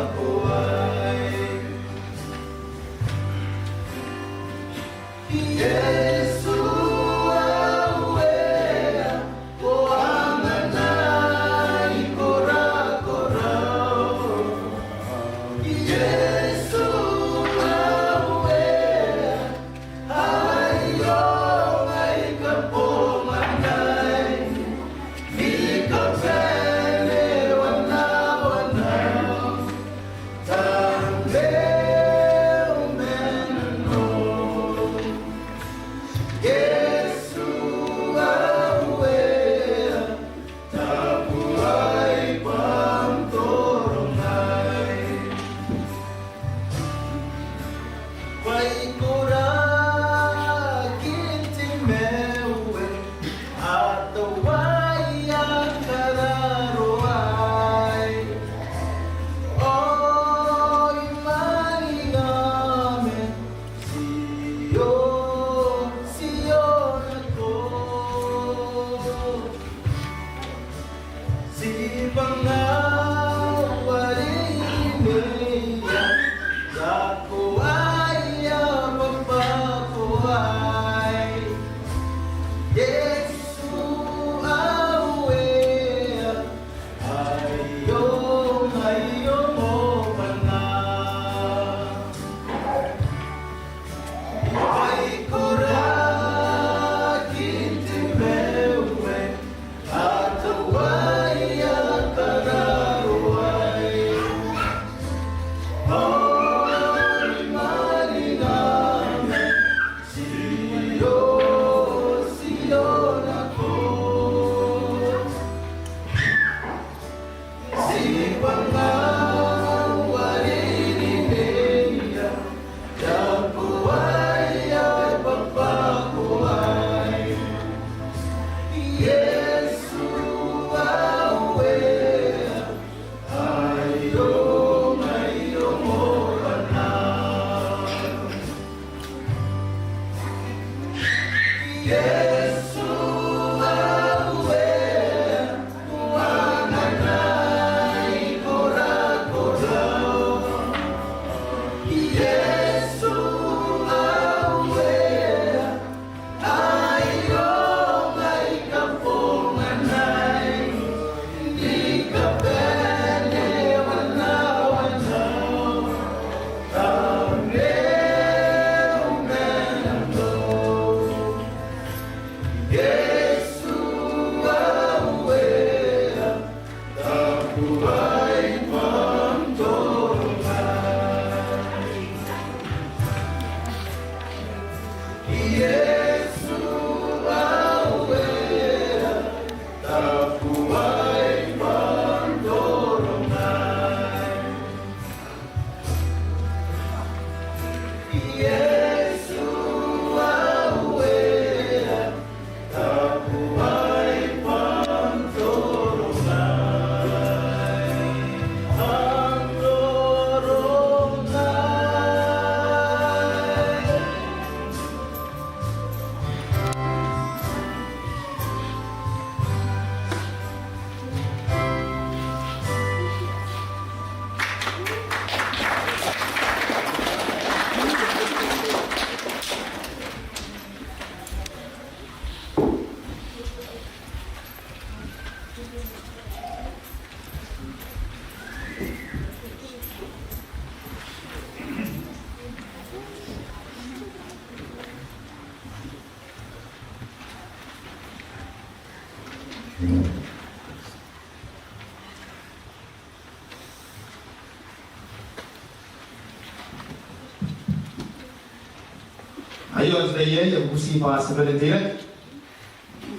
Aio te tai ae I bubuti bwa ti a bane n teirake.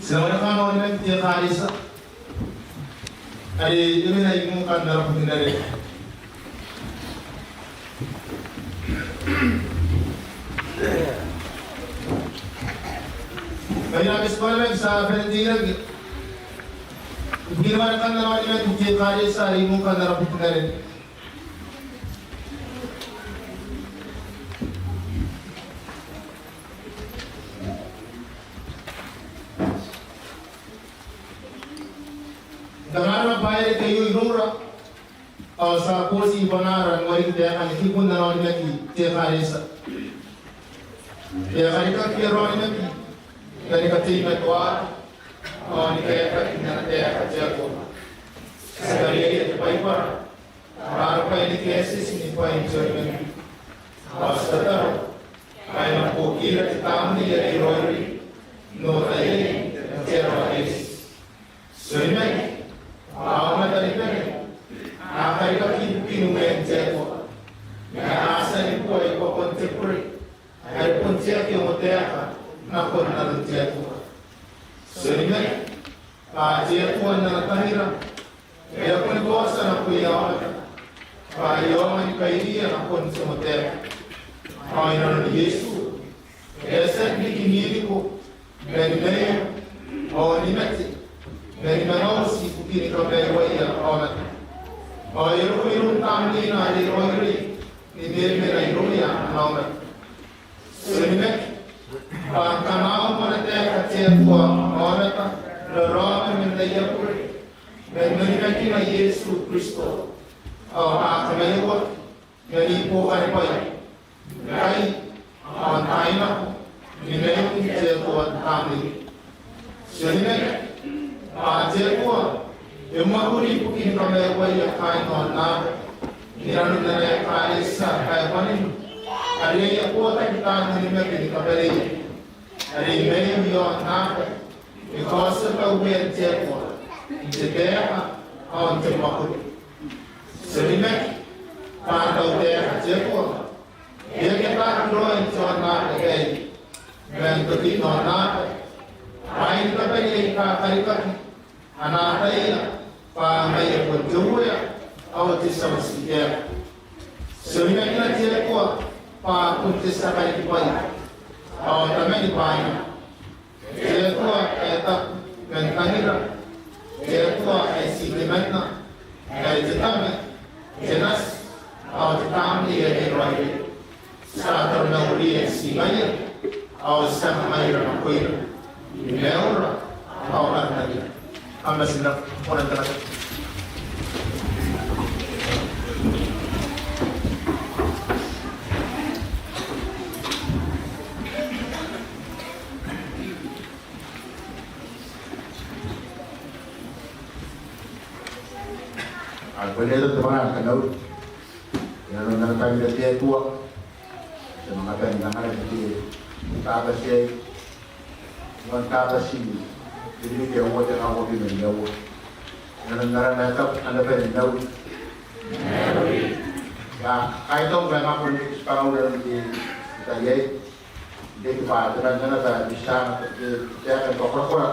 Ti na warekan ara onimakin te ekaretia are e mena i nukan ara butinare. Ngaira ake ti bane n teirake ibukin warekan ara onimakin te ekaretia are e mena i nukan ara butinare. N na karaoa baere te ioi iroura ao ti a boti bwanaara ni wareki taekan kibun ara onimaki te ekaretia. E a karikaki ara onimaki ngkana ni kateimatoaaki ao ni kaekaki n ana taeka te Atua. Ti kariaia te Baibara bwa ara bwai ni kaetieti ni bwain te onimaki. Ao ti tataro bwa e na buokira te Tamnei are e Raoiroi n otaia n te aro ae eti. Ti onimaki bwa aomata ni kabane a karikaki ibukin uean te Atua, ma a tia ni bua i buakon te bure are bon te aki ongotaeka nakon aran te Atua. Ti onimaki bwa te Atua n ana tangira e a boni kaotia nakoia aomata bwa e aonga ni kairiia nakon te ongotaeka. Ao inanon Iesu e a tia n riki n iriko, ma ni maiu, ao ni mate, ma ni manga uti ibukin kamaiuaia aomata. Ao e a roko iroun Tamneina are e Raoiroi ni memena irouia ana aomata. Ti onimaki bwa ngkana a manga taeka te Atua aomata, raraoma man aia bure, man onimakina Iesu Kristo, ao a kamaiuaki man ibukin bwaai ngkai ao n taai nako ni maiun te Atua n Tamnei. Ti onimaki bwa te Atua e mwakuri ibukin kamaiuaia kaain aonnaba inanon ana ekaretia ae bwanin, are e a botaki taan onimaki ni kabaneia, are e maiu i aonnaba ni kaotiota uean te Atua n te taeka ao n te mwakuri. Ti onimaki bwa te tautaeka te Atua e aki ataaki raoi n te aonnaba aei, ma n tokin aonnaba, bwaai ni kabane aika karikaki a na ataia bwa ngaia bon te Uea ao te Tia Uotiia. Ti onimakina te Atua bwa bon te tia karikibwai ao tamani bwaai nako. Te Atua ae tabu man tangira, te Atua ae ti temanna, ae te Tama, te Nati, ao te Tamnei are e Raoiroi. Ti a taromauriia ti ngaia, ao ti a kangai nakoira, ni maiura ao ni karinaki. Kam bati n rabwa. Kam bati n rabwa. Ao bon iai te bwanaa ni kamauri inanon ana tangira te Atua. Ti a manga bane n anganaki te Tabati aei, moan Tabati n te ririki ae uoua te ngaa uabwi ma nimaua. Inanon arana ae tabu, ana bane n mauri. Ia, kaitau ngkai e a manga bon riki tibwangau inanon te tai aei. N reke bwa temanna naba ae butiia te taeka ni kakorakora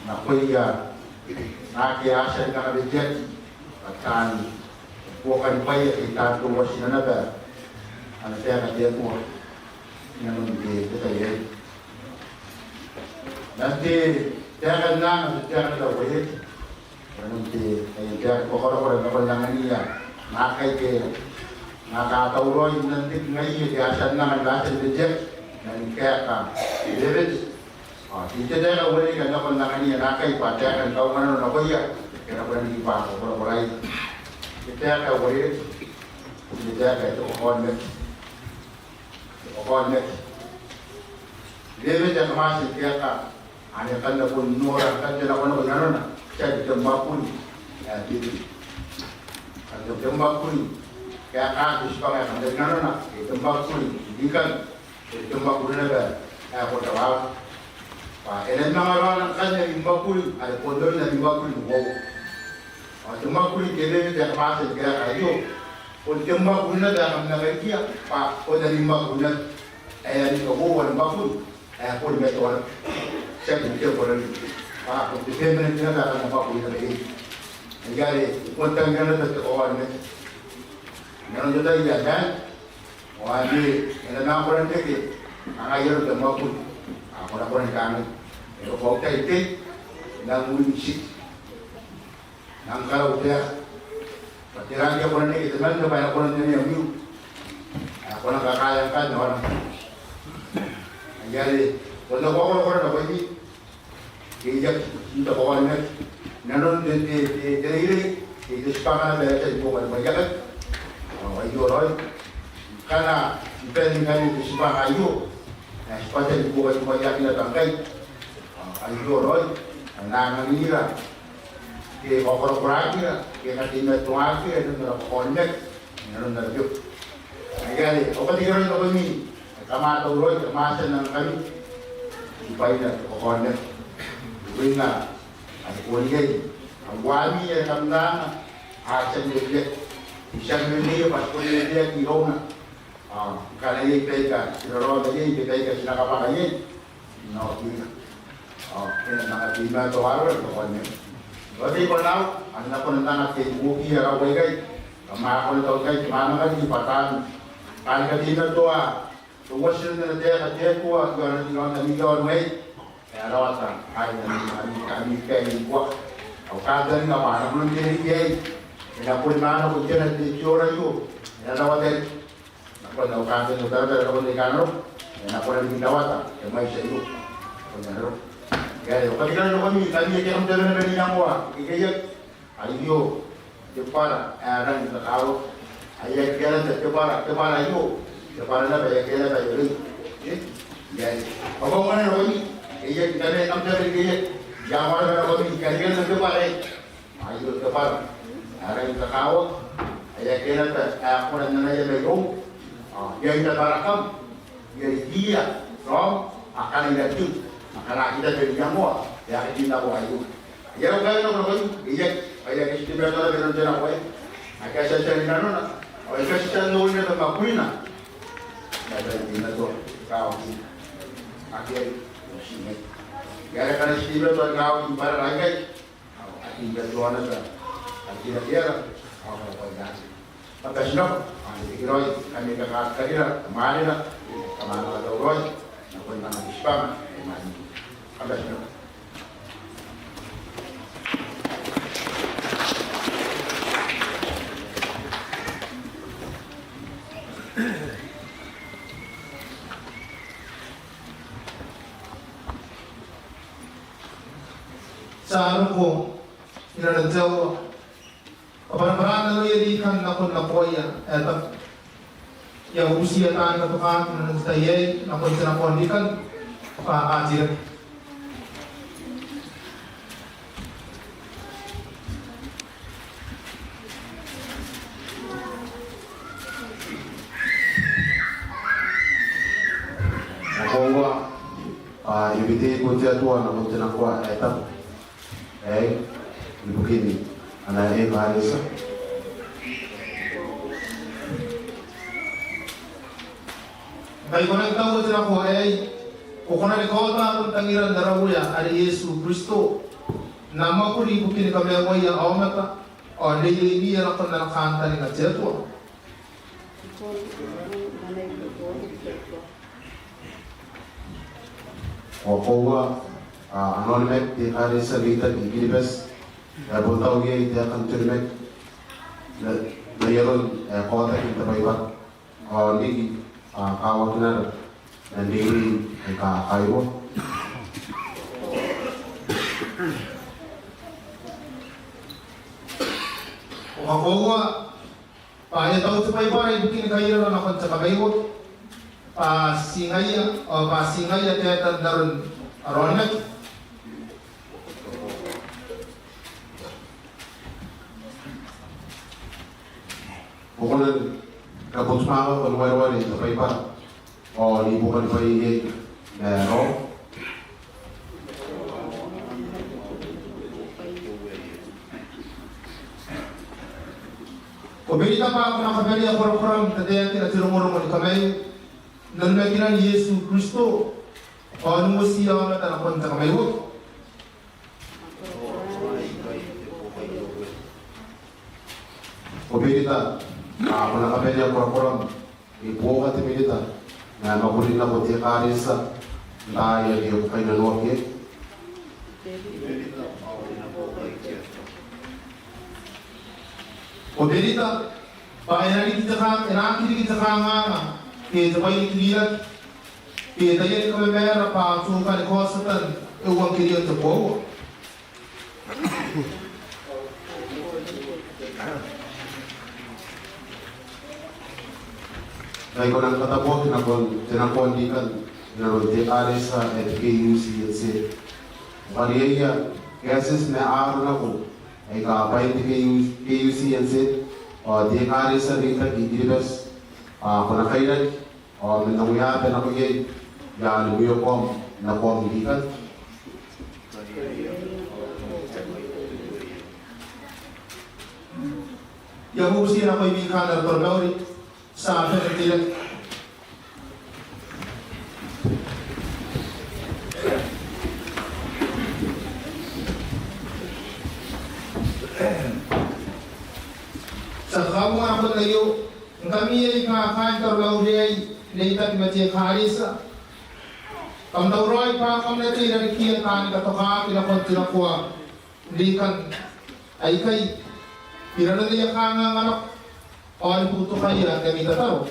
nakoia naake a tia ni kakaweteaki bwa taan buokanibwai ake I taku bwa ti na naba ana taeka te Atua inanon te tai aei. Man te taeka n anga, te taeka n tauaeaki. Inanon te, e, te, te kakorakora nakon angania naakai ke, naake a tauraoi n riki ngaia ke a tia n anga ni bati n weteaki, ma ni kaeka te wewete. Ao te, te taeka ae uarereke nakon angania naakai bwa taeka ni kaunganano nakoia, ke nako n riki bwa kakorakoraia. Te taeka ae uarereke, te taeka ae te kakaonimaki. Te kakaonimaki. Te wewete ae kam a tia ni kaeka, anne kam na bon nora ngkanne nakonako inanona, tiaki te mwakuri ae Bibili. Ao te mwakuri ae kaaki tibwanga ae kam na inanona, e te mwakuri ni kan, e te mwakuri naba ae kotawau. Bwa e na manga raona ngkanne ami mwakuri are bon oin ami mwakuri ni uoua. Ao te mwakuri, te wewete ae kam a tia ni kaeka aio, bon te mwakuri naba ae kam na karikia bwa bon ami mwakuri naba. ae a ni kakoaua ni mwakuri ae bon matoa naba. Tiaki n te temporary, bwa bon te permanent naba ae kam na mwakuri naba iai. Ngaia are I bon tangira naba te kaoa ni mate inanon te tai ae maan, ao anne e na manga kona n reke kanga aron te mwakuri. A kona, kona ni kangai, e kabwautai te nang win city, nang karau te aka. Bwa tera ngke e kona n reke temanna bwa e na kona n anea mwiu, e kona ni kakaea ngkanne aoran. Ngaia are bon te kakorakora nakoimi, ke I aki, n te kaoa ni mate, inanon te, te, te, te reirei, te, te tibwanga naba ae e a tia ni buoka ni mwaitiakai. Ao aio raoi, ngkana I bane ni kani te tibwanga aio, e, ti bwata ni buoka ni mwaitiakina ngkai. Ao aio raoi, e na anganira ke kakorakorakira ke kateimatoaakira inanon ara kaoa ni mate inanon ara beku. Ngaia are au katekeraoi nakoimi, kam a tauraoi, kam a tia n anganingkami tibwaina te kaoa ni mate. Ibukin ae a bon iai, a uami ae kam na anga, a tia n rekeaki. I tia n rekeaki bwa ti bon rekeaki irouna. Ao ngkana iai baika ti raraoma iai, baika ti na kabwaka iai, n okira. Ao e na manga teimatoa arora te kaoa ni mate. Ao te bwanau, a na kona n anga te buokiia raou aikai. Kam a kona n taku ngkai te mamaaka riki bwa taan, taan kateimatoa, te uatina n te aka, te Atua, i aon, i aon ami kaonimwai ae rawata, ai ami, ami, ami kainikuaka. Au kantaninga bwa a na kona n reke iai, e na bon manga nako i tena te tiora aio, e na rawata riki. Nakon au kantaninga, au taratara nakon aika a na roko, e na kona riki n rawata te mwaiti aio. Nakon ae a na roko. Ngaia are au katekeraoi nakoimi, ngkami ake kam tabe naba n iangoa ikekei, aio te bwara ae rangi ni kakawaki. Ae akea naba te bwara, te bwara aio, te bwara naba ae akea naba ae rei. E? Ngaia are au kaungaunga nakoimi, ikekei, ngkami ake kam tabe n ikekei, iangoa naba nakoimi, ngkami ake kam tabe n ikekei. Aio te bwara ae rangi ni kakawaki, ae akea naba ae kona n anaia mairoum. Ao iai naba rakam, iai rikiia raom akana iratiu, akana aki tabe n iangoa, e aki tii nako aio. Ai ara kaeka nako nakoimi, e aki, ai aki ti teimatoa naba n te nako aei. Ake a tia n tia n inanona, ao ake a tia n nori naba mwakurina, e a tia n teimatoa ni kawakina. Ake ai, ao ti ngai. Ai ara, akana ti teimatoa ni kawaki n bwarara aikai, ao a teimatoa naba, a teimatoa, ao a kabwainaki. Kam bati n rabwa, ao n tekeraoi, ngkami ake kam karira, kam anganira, kam a manga tauraoi nakon ana tibwanga ae mwaane. Kam bati n rabwa. Ti a roko inanon te aoa. Kabwarabwaraan nakoia Rikan nakon nakoaia ae tabu. I a butiia taani katokaki inanon te tai aei nakon te nakoa n Rikan bwa a kateirake. Ko a bubutiiko te Atua nakon te nakoa ae tabu aei ibukin ana ekaretia. Ngkai ko na tauraoi te nakoa aei, ko kona ni kaota aron tangiran ara Uea are Iesu Kristo, n na mwakuri ibukin kamaiuaia aomata ao n reireimia nakon ana kantaninga te Atua. Ao koaua, a, ana onimaki te ekaretia n reitaki i Kiribati, e a bon tau iai taekan te onimaki mai aron, e, kaotakin te Baibara. Ao n riki, a, kawakinara man reirei aika kairua. Ao koaua, bwa e tau te Baibara ibukin kairara nakon te kamaiuaki. Bwa ti ngaia, ao bwa ti ngaia taetan aron ara onimaki. Ko kona ni kabutimwaaka ni wareware te Baibara ao ni buoka ni bwai iai ma raom. Ko berita bwa ko na kabanea korakoram n tataeakina te rongorongo ni kamaiu N onimakinan Iesu Kristo, ao ni motiia aomata nakon te kamaiuaki. Ko berita, ao ko na kabanea korakoram ni buoka te minita ma mwakurin nako te ekaretia n taai ake ko kainnanoaki iai. Ko berita bwa e na riki te ka-, e na aki riki te kanganga ke te bwai ni kiriraki ke taiani kamamaara bwa a tuka ni kaotiota n euangkerio n te koaua. Ngkai ko nang katabuaki nakon te nakoa n rikan inanon te ekaretia ae te K U C N Z. Ko kariaia kaetieti ma aaro nako aika bwain te K U, K U C N Z ao te ekaretia n reitaki i Kiribati, ao ko na kairaki ao man nangoia bwa nako iai i aan mwiokoam nakoam n rikan. I a bubuti nakoimi kaain ara taromauri, ti a bane n teirake. Ti a kakabonganako n aio ngkami aika kaain taromauri aei n reitaki ma te ekaretia. Kam tauraoi bwa kam na tei i rarikiia taani katokaaki nakon te nakoa n rikan aikai, irarikin aia kanganga nako, ao ni butokaia n ami tataro.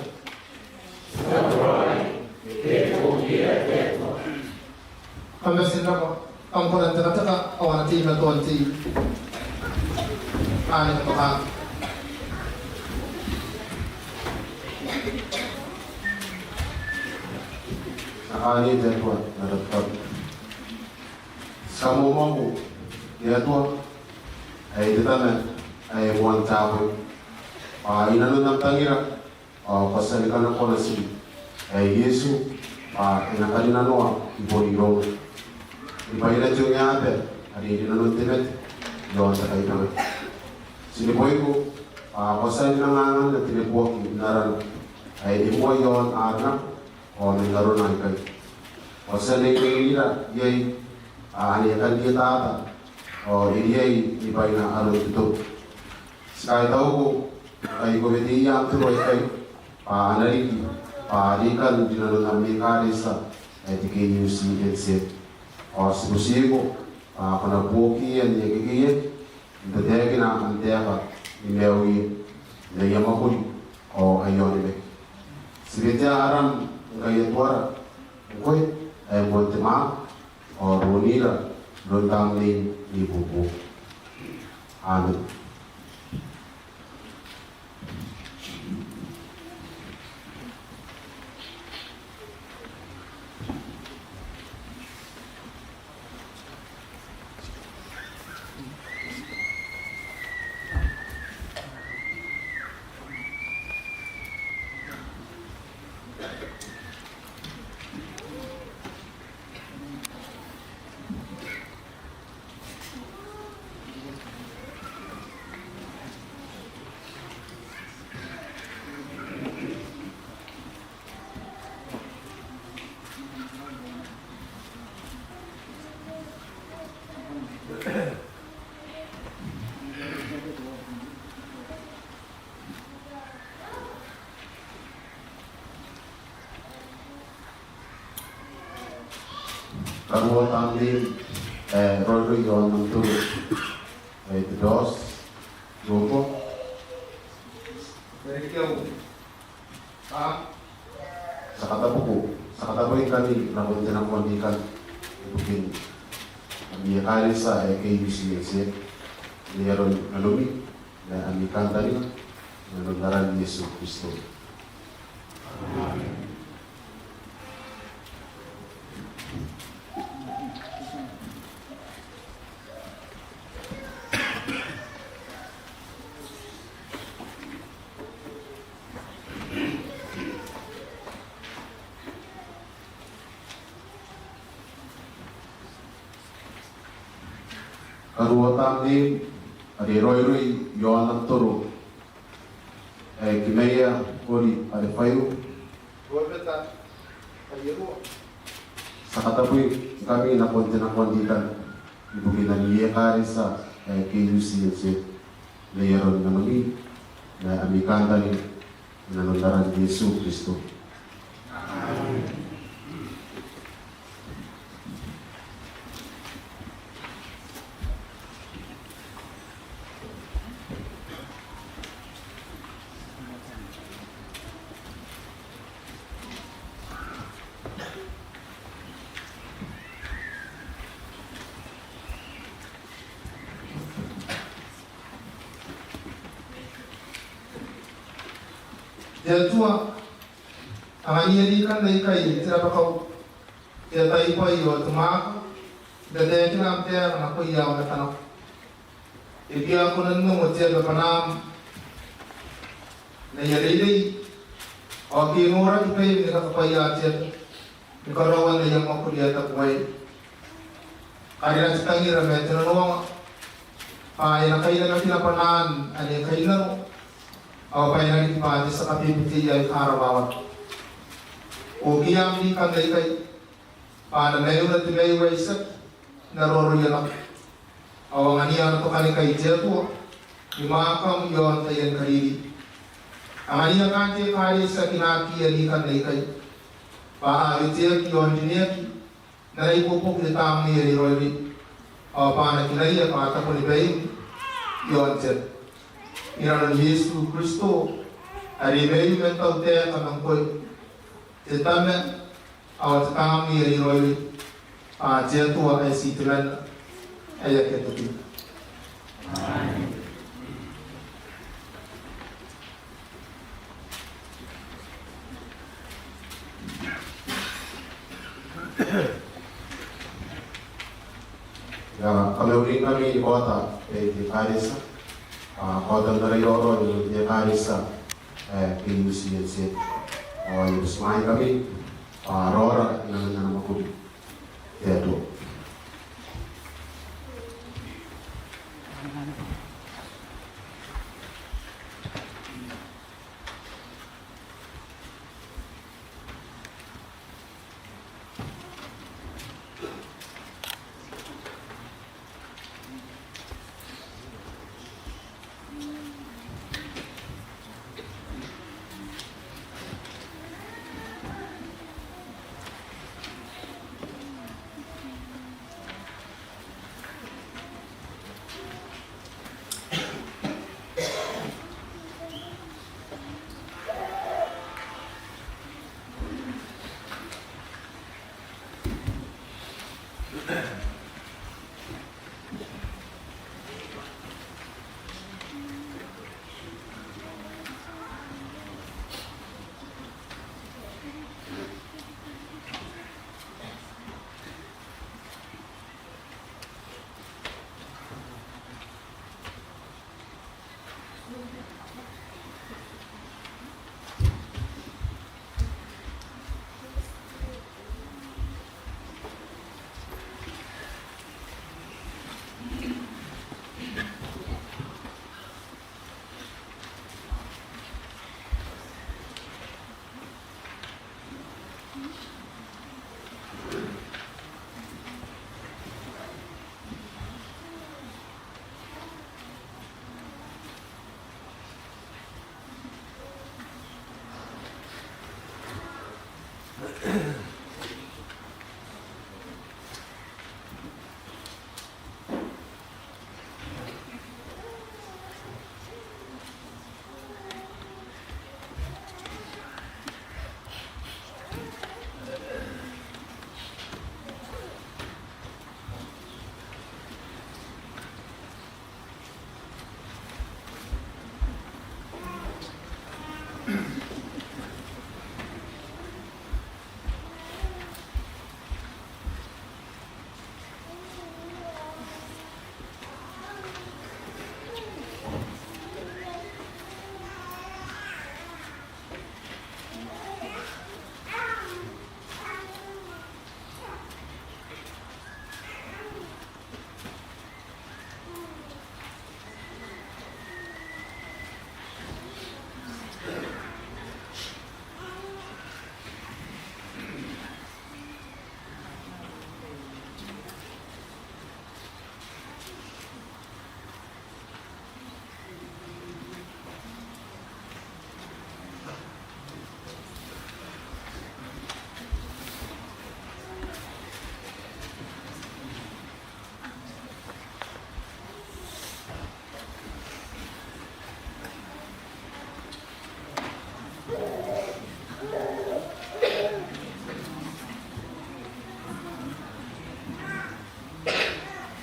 Kam bati n rabwa, kam kona n tekateka ao a na teimatoa n tei. Anne, kam bati. Anne, te Atua, n ara tabu. Ti kamoamoako, te Atua, ae te Tama ae moan te aba, bwa i nanon am tangira ao ko a tia ni kanakoa natim ae Iesu bwa e na karinanoa i bon iroum. Ni bwaina te ongeaba are i nanon te mate i aon te kaibangaki. Ti neboiko bwa ko a tia ni manga anganna te neboaki n arana ae e moa i aon ara nako ao man arona aikai. Ko a tia n rinainira iai bwa ane e kan rietata ao e riai ni bwaina aron te toki. Ti kaitauko ngkai ko weteia am toro aikai bwa a na riki bwa rikan rinanon am ekaretia ae te K U C N Z. Ao ti butiiko bwa ko na buokiia n iai akekei n tataekina am taeka ni maiuia n aia mwakuri ao aia onimaki. Ti wetea aram ngkai Atuara, ngkoe ae moan te mwaaka, ao ronira n aran Tamneim ae Ibuobuoki. Amen. Karuoa Tamneim ae raoiroi i aon am toro, ae te Daosi, Iehova. Ti a katabuko, ti a katabuko ngkami nakon te nakoa n rikan ibukin ami ekaretia ae K U C N Z, n ai aron nanomi ma ami kantaninga, n aran Iesu Kristo. Amen. Karuoa Tamneim are raoiroi i aon am toro, ae Kimaia Ori are Faio. Robeta Ti a katabwingkami nakon te nakoantaeka ibukin ami ekaretia ae K U C N Z, n ai aron nanoni ma ami kantaninga n aran Iesu Kristo. Te Atua, angania ni kan aikai te rabakau, te ataibwai ao te mwaaka, n tataekina am taeka nakoia ao natanako. E bia kona n ongo te aba bwanaam n aia reirei, ao ke e noraki baim ni kakabwaia te aba ni karaoan aia mwakuri ae tabuaei. Karina te tangira ma te nanoanga bwa e na kainamakina bwanaan ane kainnano, ao bwa e na riki bwa te tia kabebeteia aika rawawata. Okiia am rikan aikai bwa a na maiuna te maiu ae itiaki n aroaroia nako. Ao angania ana tokanikai te Atua ni mwaakam i aon taian kariri. Angania kaan te ekaretia ae kinakiia n rikan aikai bwa a weteaki i aon rineaki n ana ibuobuoki te Tamnei ae Raoiroi, ao bwa a na kinaia bwa tabonibaim i aon te aba. I nanon Iesu Kristo, are maiu man tautaeka ma ngkoe, te Tama ao te Tamnei ae Raoiroi, ao te Atua ae ti temanna ae akea tokina. Ia, kam na uringkami ni kaota te ekaretia, a, kaotan ara raoiroi n te ekaretia ae K U C N Z. Ao I a butimwaeingkami, a, raora inanon ana mwakuri te Atua.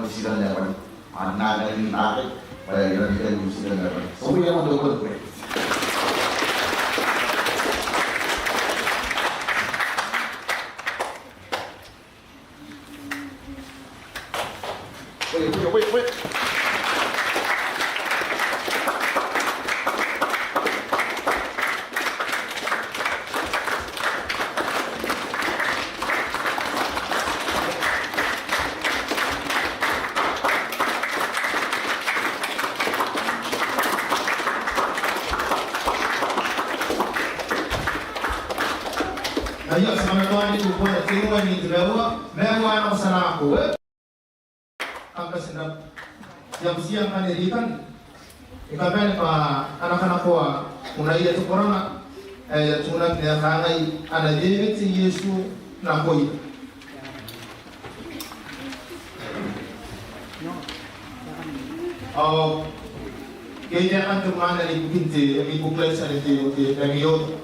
New Zealand ae bane. Ao n na anganaki naba bwa e a riki New Zealand ae bane. So we are on the way. Wait, wait, wait, wait. Ngaia, ti a kamatoa ni bubua te ingoa ni te maua, maua ana otinako, e? Kam bati n rabwa. I a butiia ngkanne Rikan ni kabane bwa a na kanakoa unaia te koranga ae e a tunaki n ae kangai, A na wewete Iesu nakoia. Ao ke I a kan te mwaane ibukin te, ibukin te, te, te, te, te,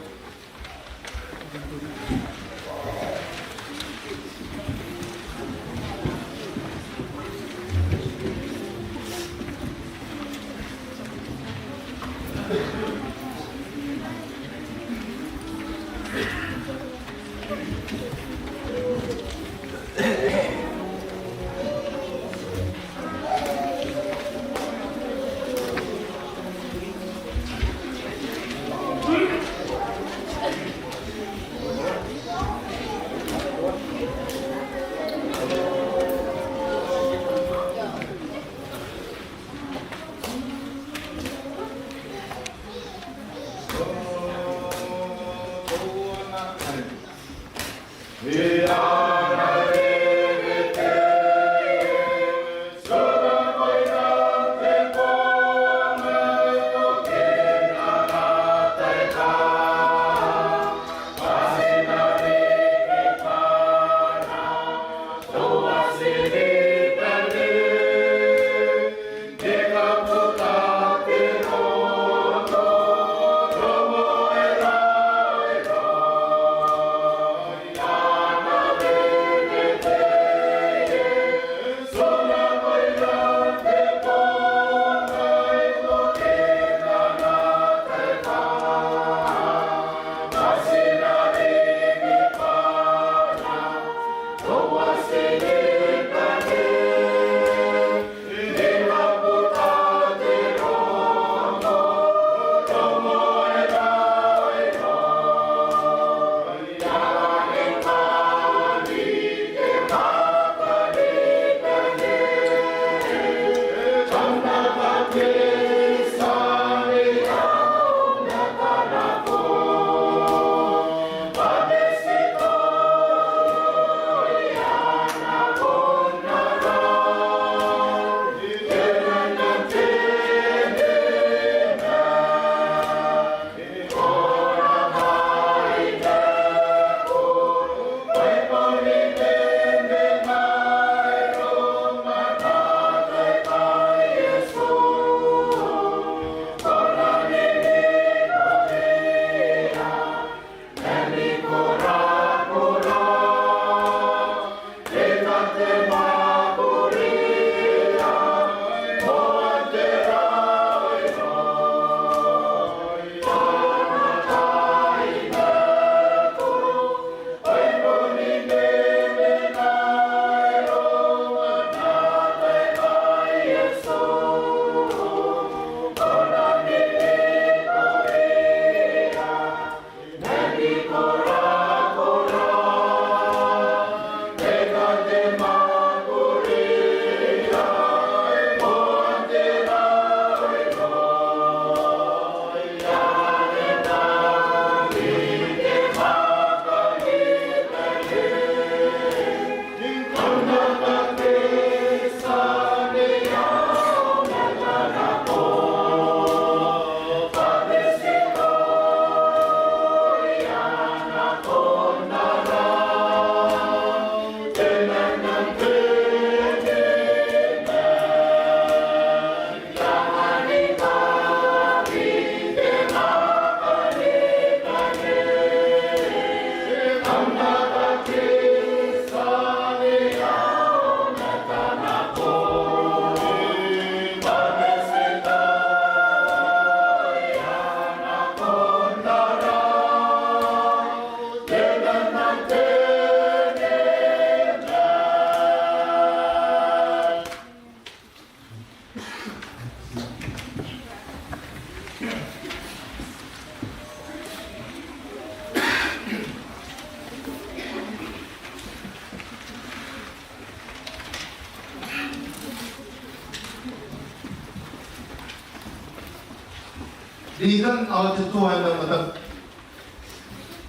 Rikan ao te tua ae mataku.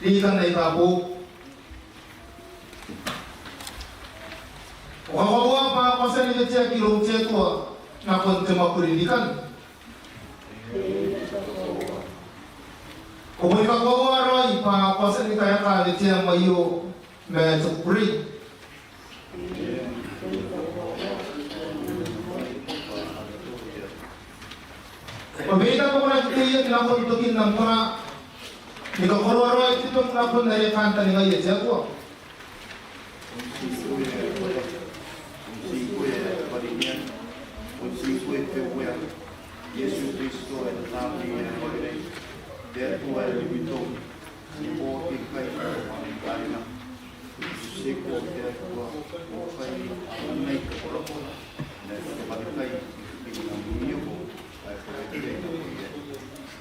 Rikan aika boou. Ko kakoaua bwa ko a tia ni weteaki iroun te Atua nakon te mwakuri n rikan? Ko boni kakoaua raoi bwa ko a tia ni kaeka weteam aio ma te kukurei? Ko boni kakoaua te iango nakon tokin am kona ni kakoroa raoi te bong nakon are e kantaningaia te Atua?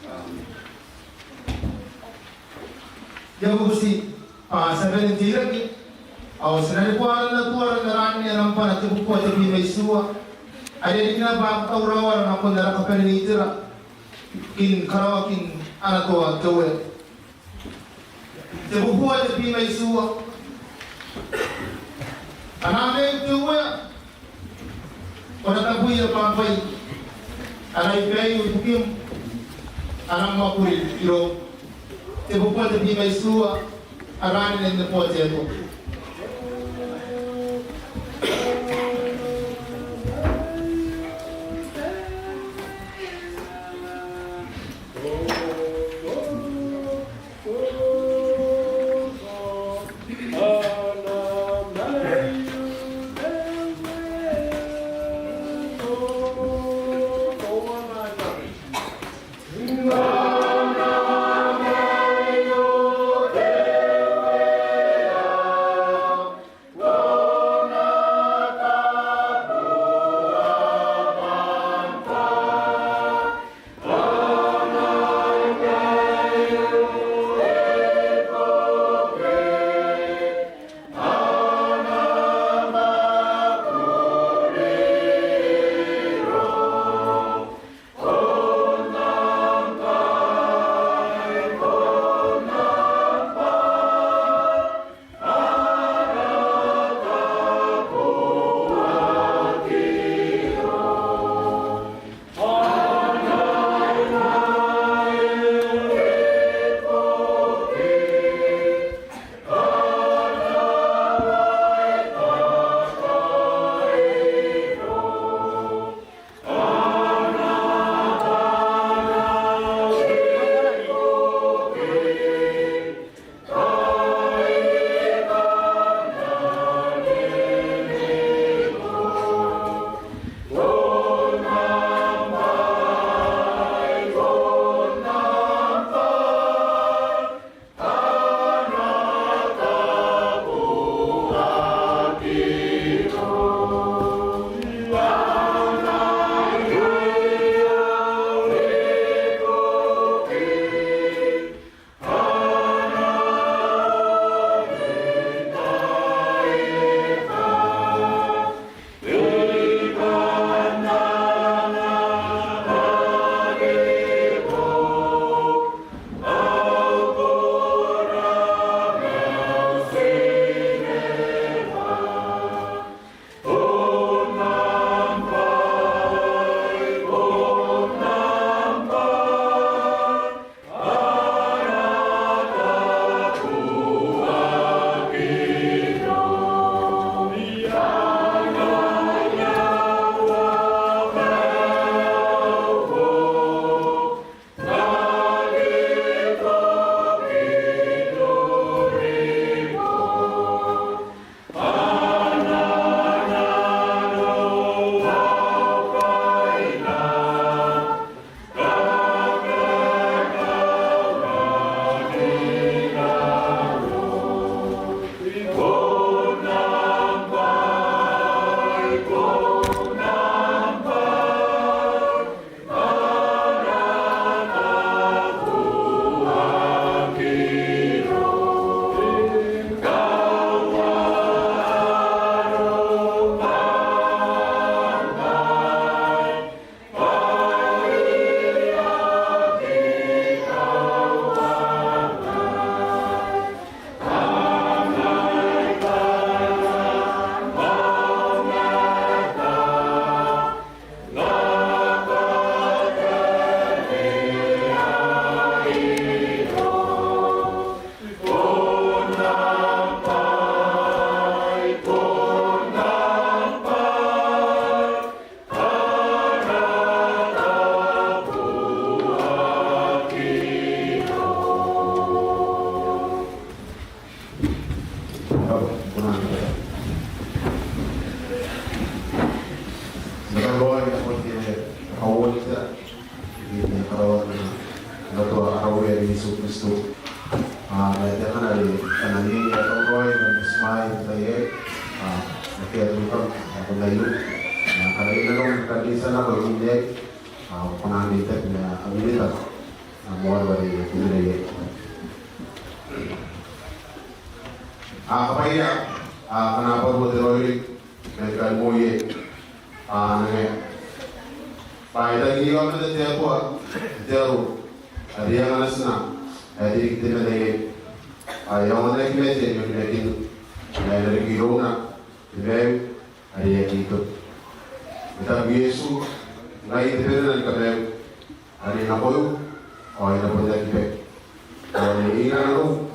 Amen. Te bubuti bwa ti a bane n teirake ao ti na reboa aran Atuara n aran anne, nambwa tebubua tebwi ma itiua, are e riki naba bwa ko tauraoa ara nako n ara kabanea n itera, ni karaoakin ana toa te Uea. Tebubua tebwi ma itiua. Anne te Uea, ko na tabuia bwaai aika a na bae ibukim ana mwakuri iroum. Tebubua tebwi ma itiua, aran anne, nambwa tebubua. A, ma e taekana are e na iai ae tauraoi man te Timae n te tai aei, a, akea te bukam ae ko na iu. A, ngkana e na nang kan reitia nako imwin aei, a, ko na reitaki ma am minita, a, moarara are e na iai. A, kabwaia, a, ngkana bwa raoiroi, ma ni kan moi iai. A, ngai. Bwa e tangiria aomata te Atua, te aro, are e anga natina ae te rikirake temanna iai. A, e aonga n aki mate n onimakinna, ma e na riki irouna te maiu are aki toki. E taku Iesu, ngai te berena ni kamaiu, are nakoiu ao e na bon aki baki, ao ane ira nanou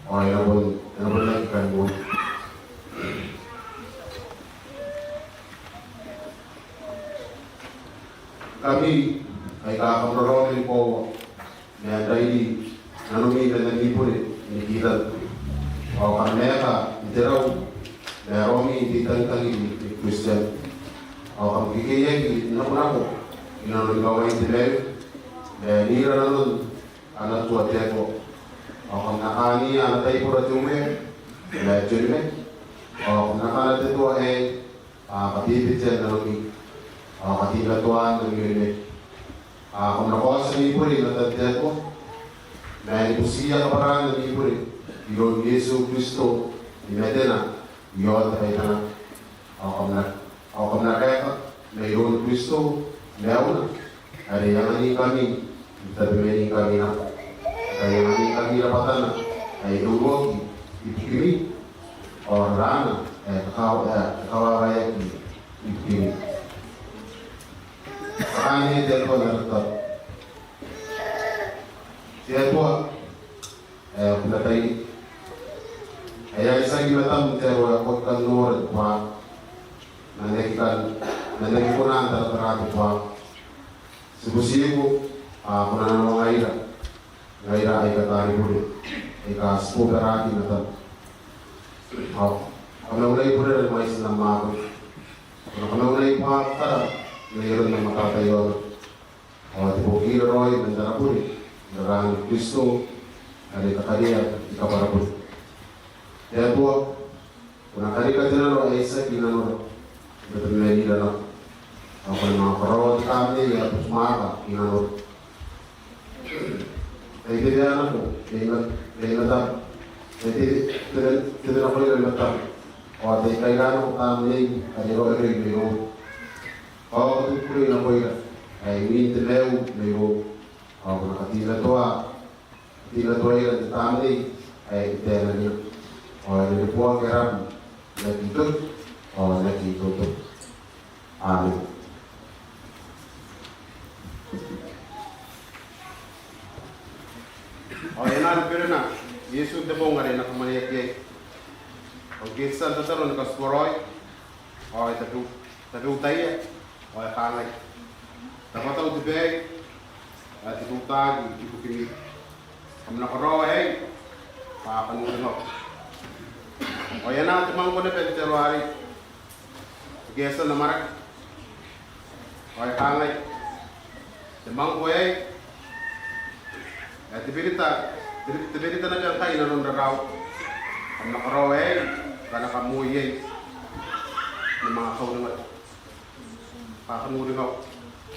ao e na bon, e na bon aki kan moi. Ngkami aika kam raraoma ni koaua, ma n rairi nanomi man ami bure ni kitan, ao kam maeka n te rau ma aromi n te itangitangiri ni Kristian, ao kam kekeiaki n nakonako inanon kawain te maiu, ma n ira nanon ana tua te Atua. Ao kam na kaania ana taibora te Uea ma te onimaki, ao kam na kana te tua aei, bwa kabebetean nanomi, ao kateimatoaan ami onimaki. Ao kam na kaoti ami bure i matan te Atua, ma ni butiia kabwaraan ami bure iroun Iesu Kristo, ni matena i aon te kaitangaki. Ao kam na, ao kam na kaeka mairoun Kristo maiuna, are e anganingkami n tabemaningkami nako, are e anganingkami rabwatana ae e uruaki ibukimi, ao raraana ae e kakawa-, ae e kawawaeaki ibukimi. Kakaea te Atua n ara tataro. Te Atua ae ko na tairiki, ae a itiaki matam n te aro ae ko aki kan nora te buakaka, ma n aki kan, ma n aki kona n taratara te buakaka. Ti butiiko bwa ko na nanoangaira, ngaira aika taani bure, aika ti bobaraki i matam. Ao kamaunai burera ni mwaitin am mwakuri. Ko na kamaunai buakakara mai aron am matata iaona. Ao tebokira raoi man ara bure, n raraan Kristo, are kakarea ni kabwarabure. Te Atua, ko na karika te nano ae itiaki i nanora, n tabemanira nako. Ao ko na manga karaoa te Tamnei ae botumwaaka i nanora. Tai tebea nako, tai ma-, tai matam, tai te-, te-, tebenakoira i matam. Ao tai kaira nako Tamnei, are raoiroi mairoum. Ao ko na kukurei nakoira ae imwin te maiu mairoum. Ao ko na kateimatoa, kateimatoaira n te Tamnei ae i taemanira. Ao e na neboaki aram n aki toki, ao n aki toki. Amen. Ao e na te berena Iesu n te bong are e na kamwaneaki iai. Ao ngke e tia n tataro ni katituaraoi, ao e tabe-, tabeutaia, ao e kangai: Rabwatau te bai ae te teutana ibukimi. Kam na karaoa aei, bwa kam na uringau. Ao e anaa te mwangko naba n te aro arei, ngke e a tia n amwarake. Ao e kangai: Te mwangko aei ae te berita, te, te berita naba ngkai i nanon raraou. Kam na karaoa aei, ngkana kam moi iai, ni manga kauringau, bwa kam na uringau.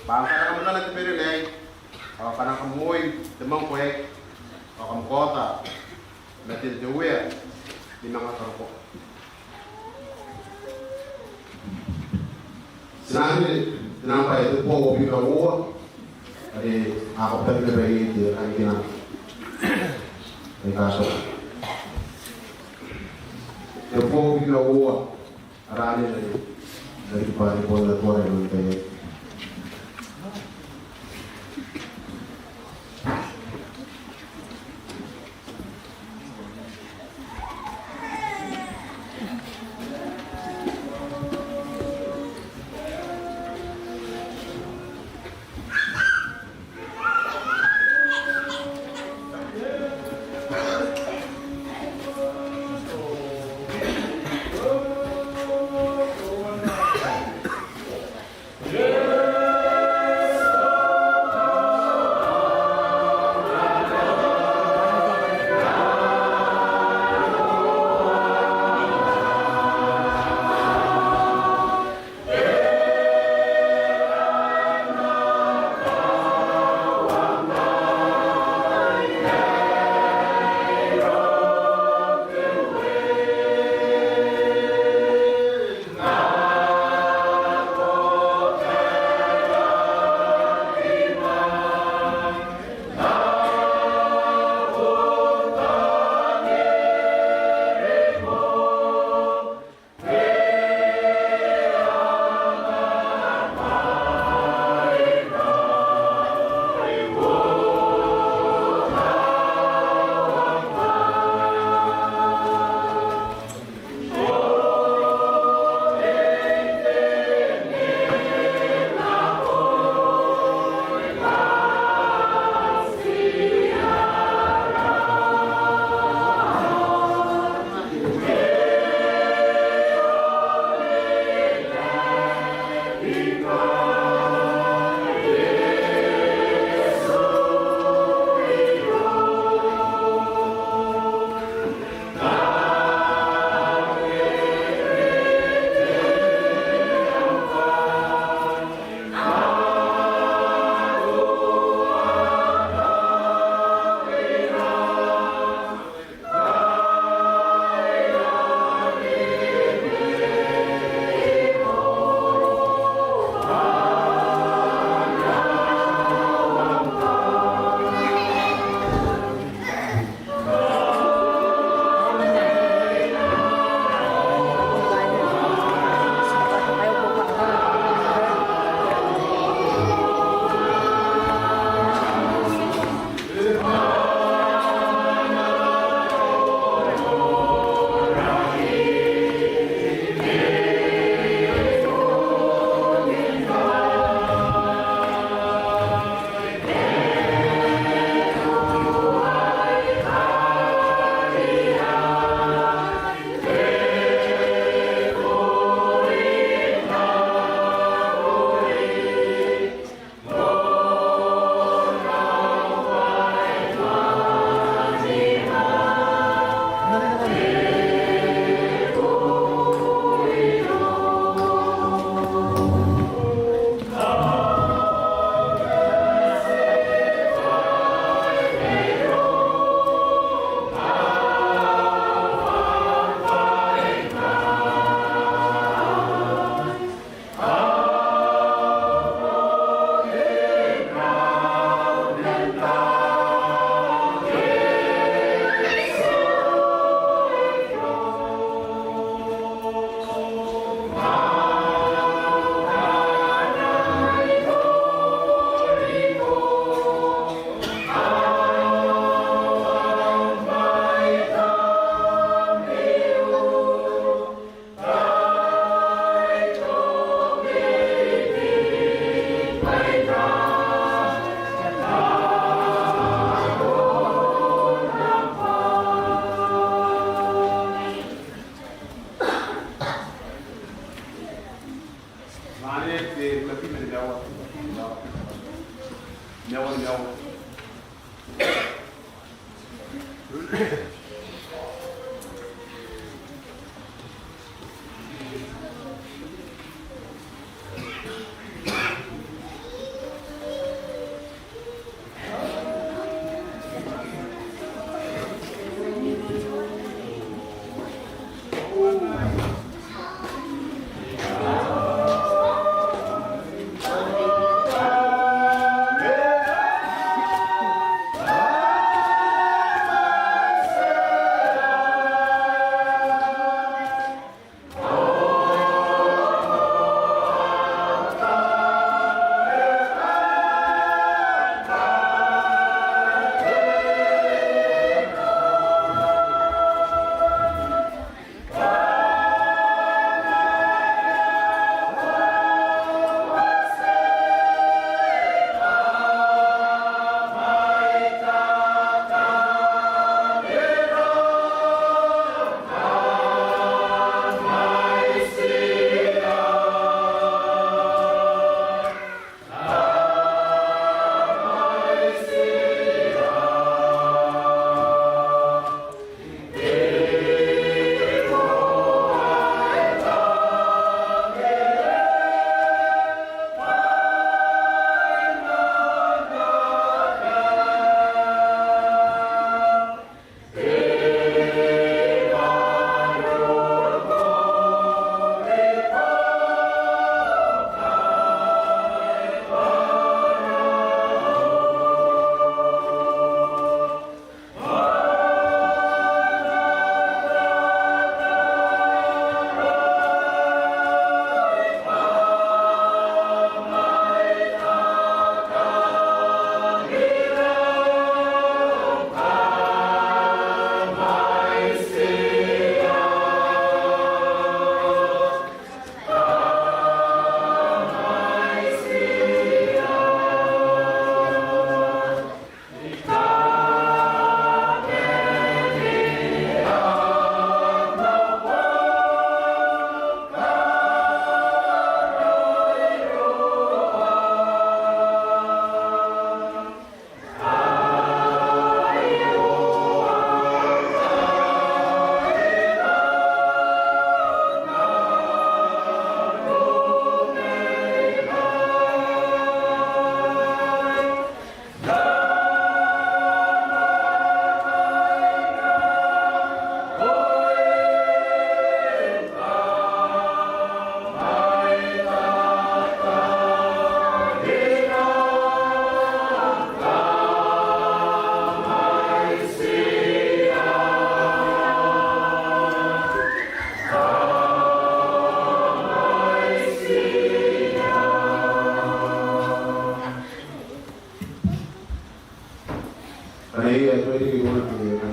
Bwa ngkana kam kana te berena aei, ao ngkana kam moi te mwangko aei, ao kam kaota maten te Uea ni manga karokoa. Ti na anene te namba ae tebubua uabwi ma uoua, are a kabutaki naba iai te kanikina ae kaatoka. Tebubua uabwi ma uoua. Ara anene are e riki bwa are bon Atuara inanon te tai aei.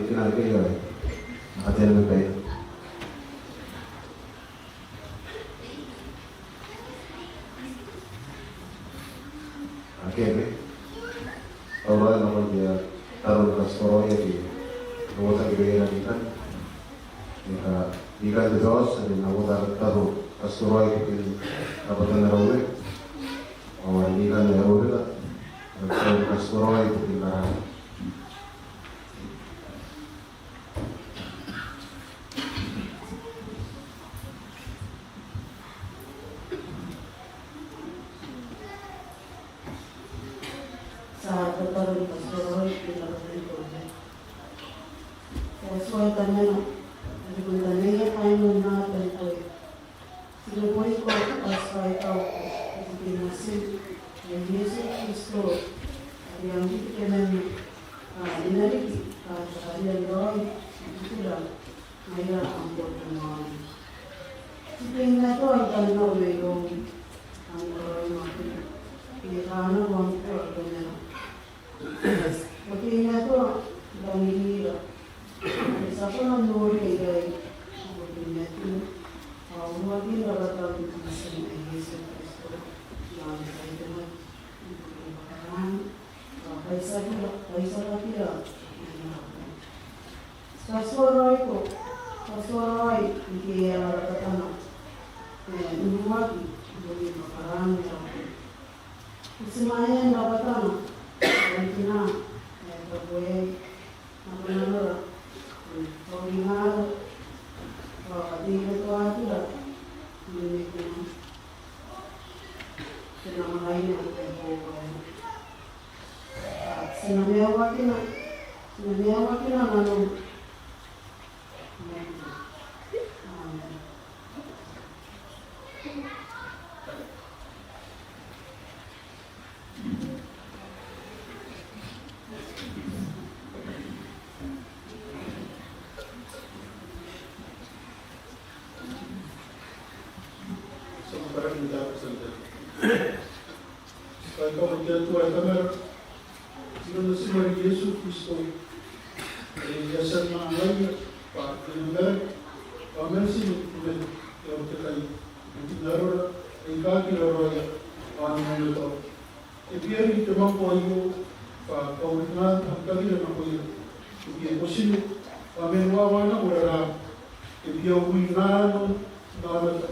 Ina ke iai. Ake a na mena ikai. Ake, ake. Ao ara, ara, ara, taro ni katikoroaia ke, n uota ke bera ni kan. Ni kan, ni kan te taos, ni na uota taro ni katikoroaia ke, ni rabwatan ara Uea. Ao ni kan, e, uota, taro ni katikoroaia ke, ni kan. Ti a tataro ni katikoroaia ke n rabwatan te Uea. Te Atua ae ko tanena, are ko taneiai kaain nanon te Uea. Ti reboiko ao ti kaitau ibukin Natim ae Iesu Kristo, are e a riki temanna, ao e na riki katakaria raoi ibukira ngaira am botannaomata. Ti teimatoa n tangira mairoum am karaoiroakin, ke kaanga ko a tia n tangira. Ko teimatoa n tangirira, are ti a kona n nori iai am botannaomata, ao uruakin rabwatan Natim ae Iesu Kristo, ao ni kaitau, ni kaitau, ao kaitiakira, kaitiakira. Ti katioraoi, ko, katioraoi ngke e a rabwatana, e, n uruaki ibukin karaoan ara Uea. Ti mwaing rabwatana, e, kina, e, tabeua, nako nanora, e, kauringara, ao kateimatoakira, e, n te namwakaina ae boou. Ti na maiuakina, ti na maiuakina nanom. Amen. Ti a kaitau te Atua ae Tamara, i aran Natim ae Iesu Kristo, are e a tia n anganai bwa e na mena, bwa e na tia ni mena, e a uti kai, uti n arora, aika aki raroaia, ao ni mena tao. E bia riki te mwaku aio, bwa kauringan am tangira nakoira. E bia kotine, bwa mena wawa nako raraam. E bia ui nanon aomata,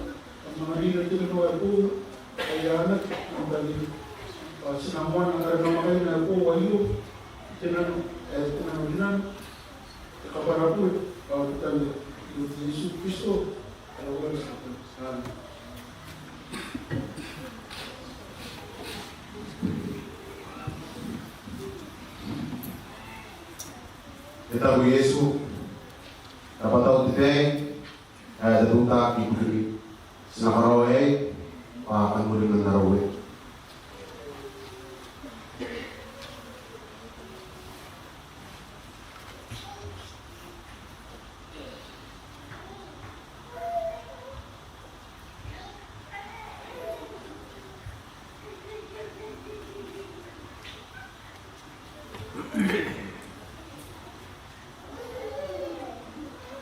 ao n anganira te nano ae boou, ae e anaki am tangira. Bwa ti na moana ara namwakaina ae boou aio, te nano, e, te nano rinano, te kabwarabure, ao te tangira, n aran Iesu Kristo, ae Uea. Amen. E taku Iesu, rabwatau te bwai ae e a tuangaki ibukimi, ti na karaoa aei, bwa kan uringan ara Uea.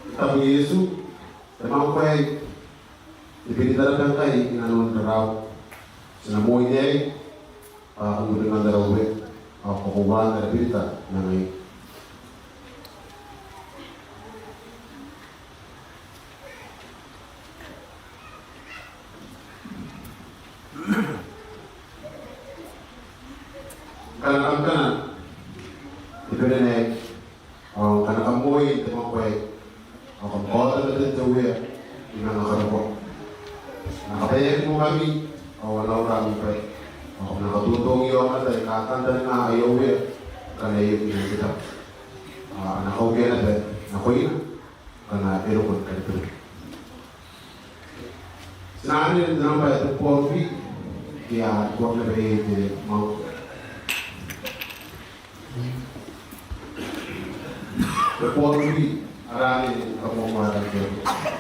E taku Iesu, te mwaku aei, te berita naba ngkai i nanon raraau. Ti na moi n aei, bwa kan uringan ara Uea, ao kakoauaan ara berita ma ngaia. Ngkana kam kana te bere n aei, ao ngkana kam moi n te mwaku aei, ao kam kaota maten te Uea ni manga karokoa. A na kabaeaki moa ngkami, ao a na ura ami bwai, ao kam na katuotuongi aomata aika a kantaninga aia uea, ngkana e aki nang tetabu. Ao a na kaukia naba nakoina, ngkana e roko ni karebure. Ti na anene n te nambwa ae tebwi ma ruaiwa, ke a rikoaki naba iai te mwaku. Tebwi ma ruaiwa, ara anene, kam moamoa n te nambwa.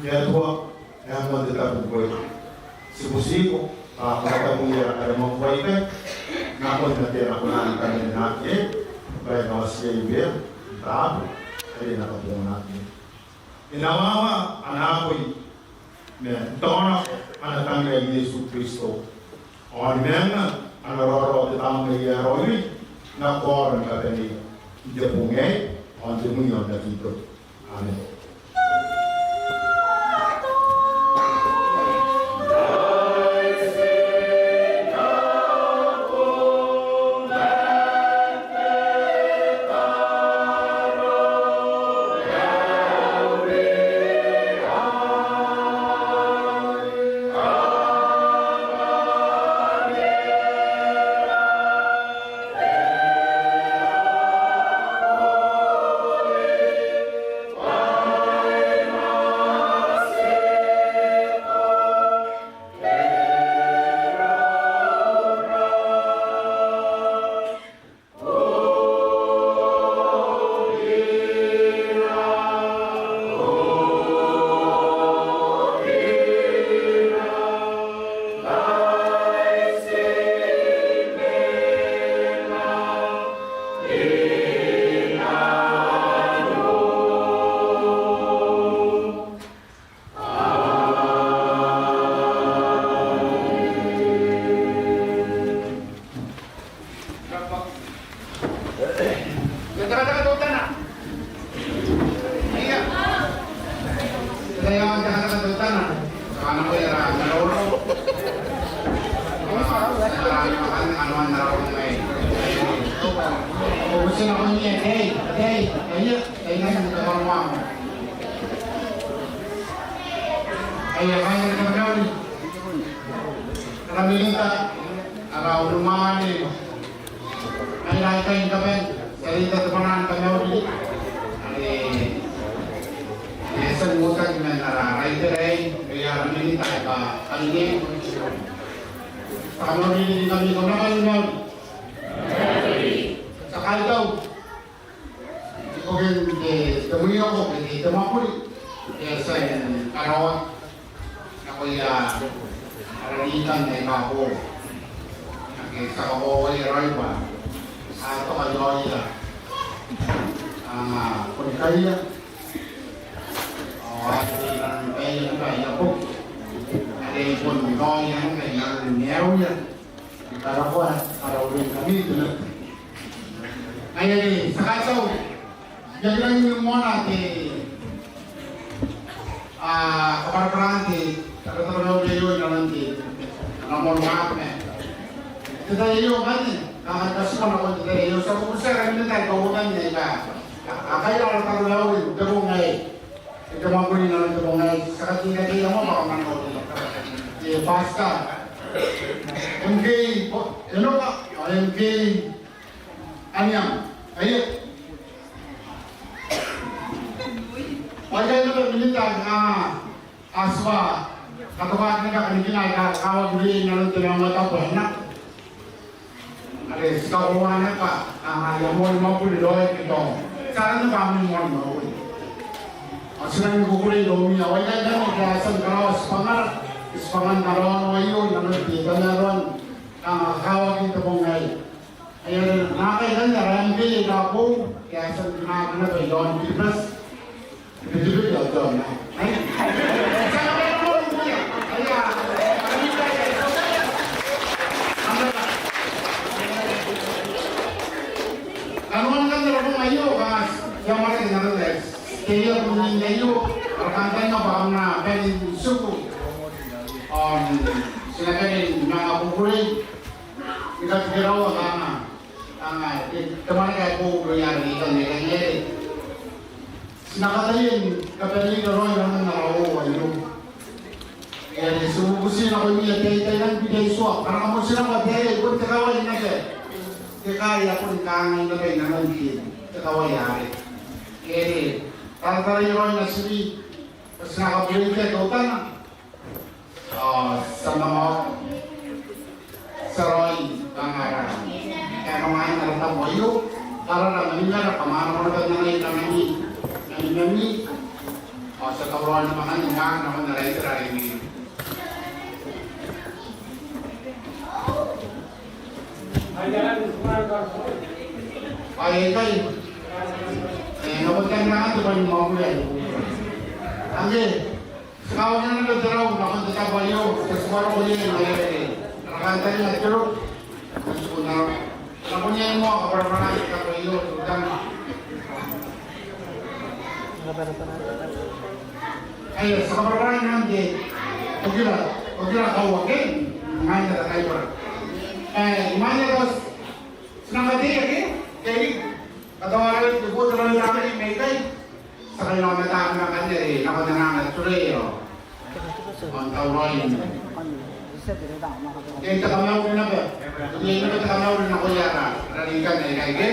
Te Atua, e a moan te tabu ngkoe. Ti butiko bwa ko na tabuia are mwakuaika nakon ake a kona ni kamanenaki, bwa e na oti iai bwa te tabu are e na kabonganaki. E na wawa ana akoi ma n taona ana Tama Iesu Kristo. Ao ni maanna ana raoiroi te Tamnei ae Raoiroi, e na kaoa ni kabaneia n te bong aei ao n te mwiin aonnaba. Amen. Ara minita, ara unimwaane, ai raikai ni kabane, tarita te bwanaa ni kamauri. Are e a tia n uotaki man ara raitera aei, ara minita ae karineaki. Ti kamauri ni kamauri, kam na bane ni mauri. Ti a kaitau ibukin te, te mwioko ke te, te mwakuri ae e a tia ni karaoaki nakoia ara ritan aika boou ake ti a kakoauaia raoi bwa a toka i aoia kanga boni kaia ao a tei i nanon baia naba aia boki are bon raoia naba i nanon maiuia. Ni karakoa ara uringkami te mate. Ngaia are ti a kaitau, I aki rangi ni moana te, a, kabwarabwaran te, te taromauri aio i nanon te, ana moan waaki ma te tai aio ngkanne, kanga ti a tia n nako n te tai aio, ti a bubutia ara minita aika uoman aika a kaira ara taromauri n te bong aei. Te mwakuri n te bong aei, ti a katikaki iai moa bwa kam na nako. Te pastor, M K Enoka, ao M K Aniam. Aio. Bwa iai naba minita aika a tibwa katokaki naba kanikina aika kakawaki irouia i nanon te maungatabu ae nako. Are ti kakoaua naba, kanga aia moan mwakuri raoi ke tao ti a aranna bwa ami moan mwakuri. Ao ti rangi ni kukurei iroumi, ao aikai ngkanne ake a tia ni karaoa tibwangara, tibwangan ara aono aio i nanon te tamaroan kanga kakawaki n te bong aei. Aia, naakai ngkanne ara M K aika boou ake a tia ni kinaaki naba i aon Kiribati. Kanoan ngkanne ara bong aio, bwa ti a maraki n arona aei. Te ia kunniia aio, ara kantaninga bwa kam na bane n tiku ao ti na bane ni manga kukurei ni katikiraoa kanga, kanga te, te mwaneka ae boou irouia are e kan, e kan ere. Ti na kataia ni kabaneira raoi nanon ara oo aio. Ngaia are ti bubuti nakoimi ataei, tai nang bita itua, kam na kamotinako ataei, bon te kawai naba. Te kai ae bon kangai naba i nanon te, te kawai arei. Ngaia are taratarai raoi natim, bwa ti na kabureitiia teutana. Ao ti a manga, ti a raoi kanga ara, kanga ara tabo aio, arara ma nimara, kam a nako naba n anai kanami, kanami, ao Ti a tauraoi n am angan ni manga nakon ara itera are imwina. Ao ikai, e, nakon te anga te bwai ni mwakuri aio. Ange, ti kaokia naba te rau nakon te tabo aio, ti a tia n roko iai ngaia are ara kantaninga te rau. Ti a tia n roko. Ti na bon iai moa kabwarabwaran te tabo aio, teutana. Aia, ti a kabwarabwara nanon te, okira, okira kaua ke, ngaia te kaibora. E, imwain ae ti na kateaki, ke, katawarai te boto raoi n amani mai ikai. Ti a kainaomata naba ngkanne are nakon ana anga te ture ao n tauraoi. Iai te kamauri naba. Iai naba te kamauri nakoia ara, ara ringkan aikai ke.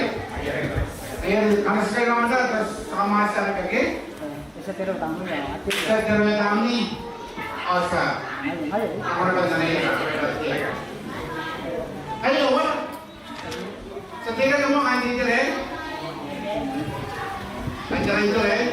Iai, kam na kainaomata, ti a kamwatia naba ke. Ti a tera tamnei. Ao ti a. Aia, aia. Aia, wa. Ti a tera te moa kain te itera aei? Kain te itera aei?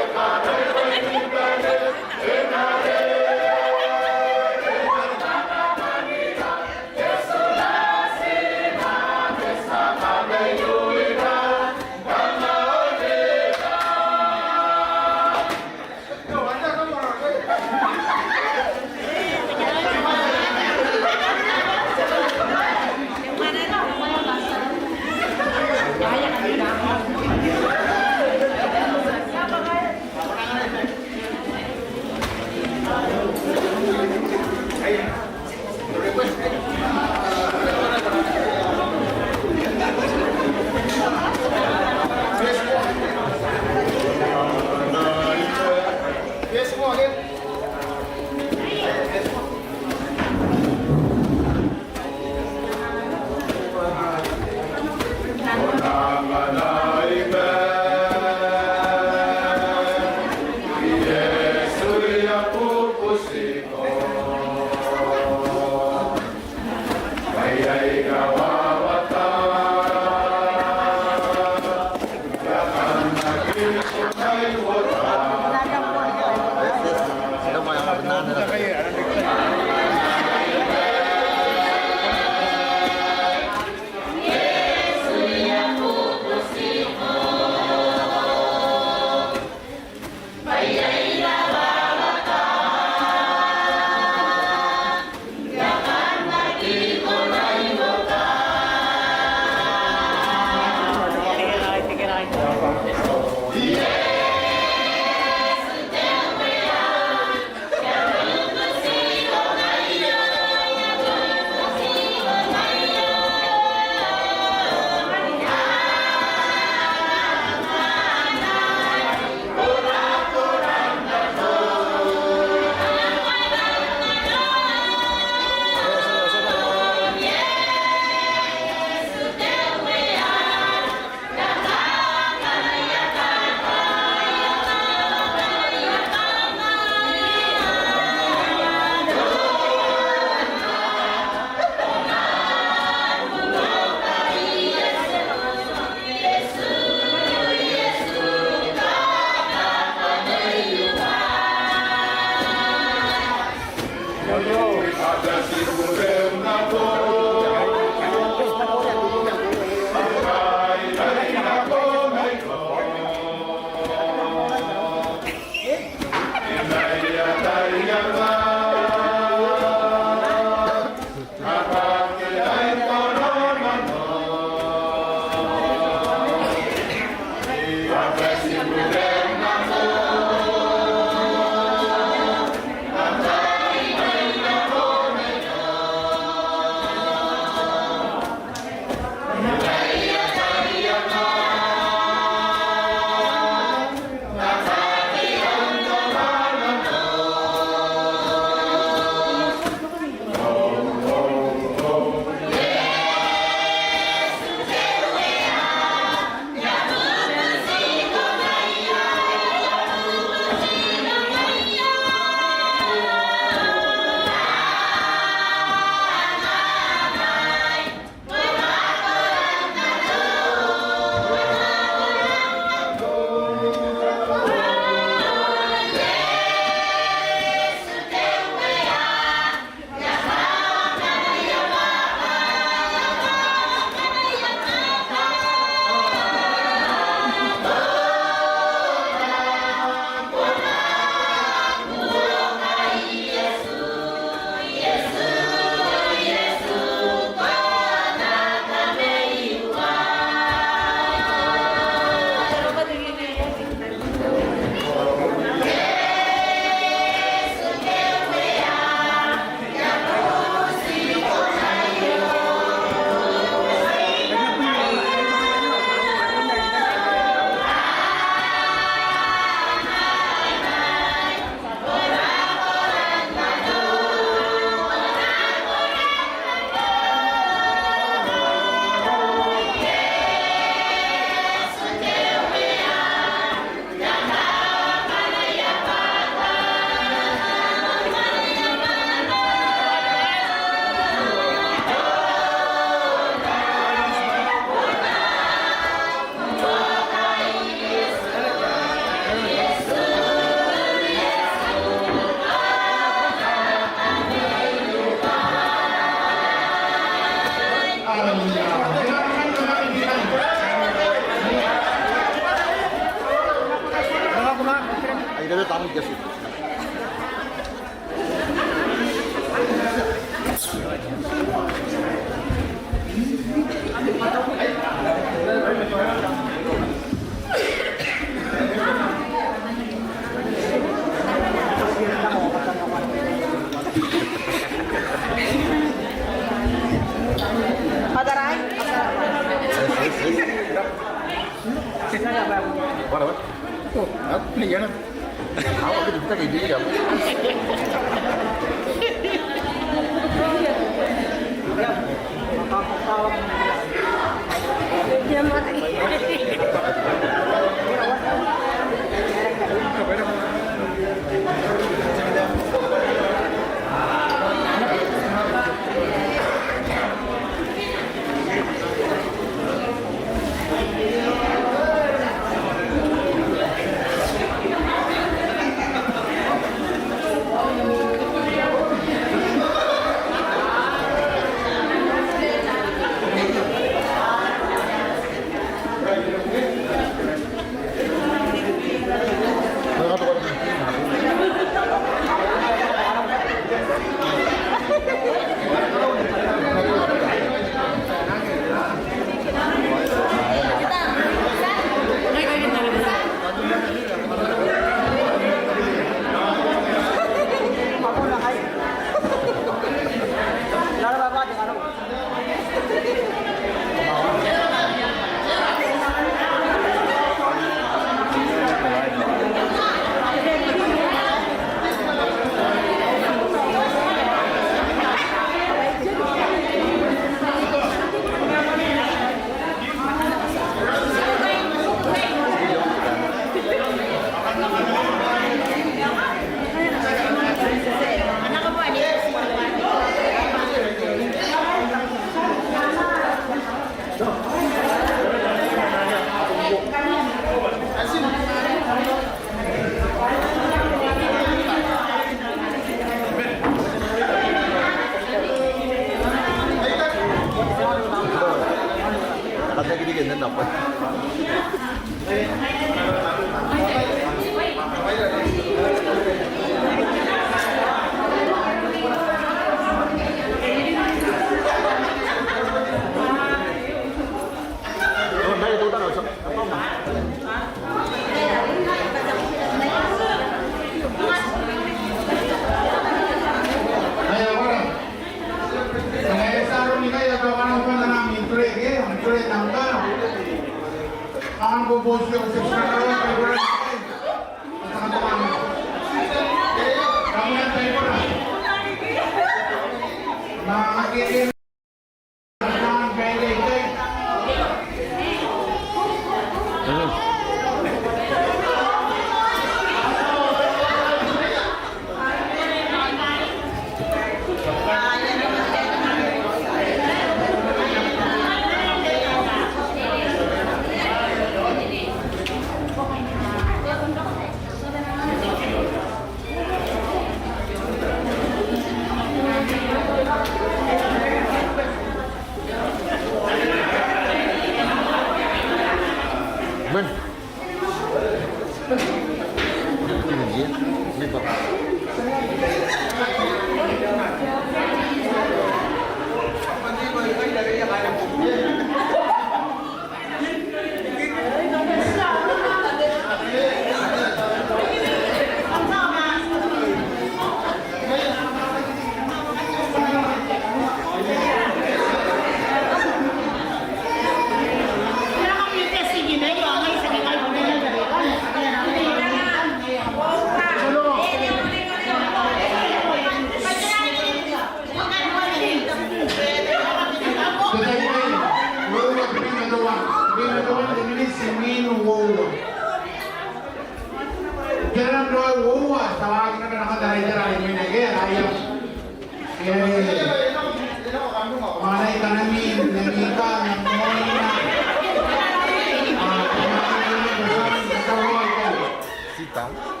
Sit down.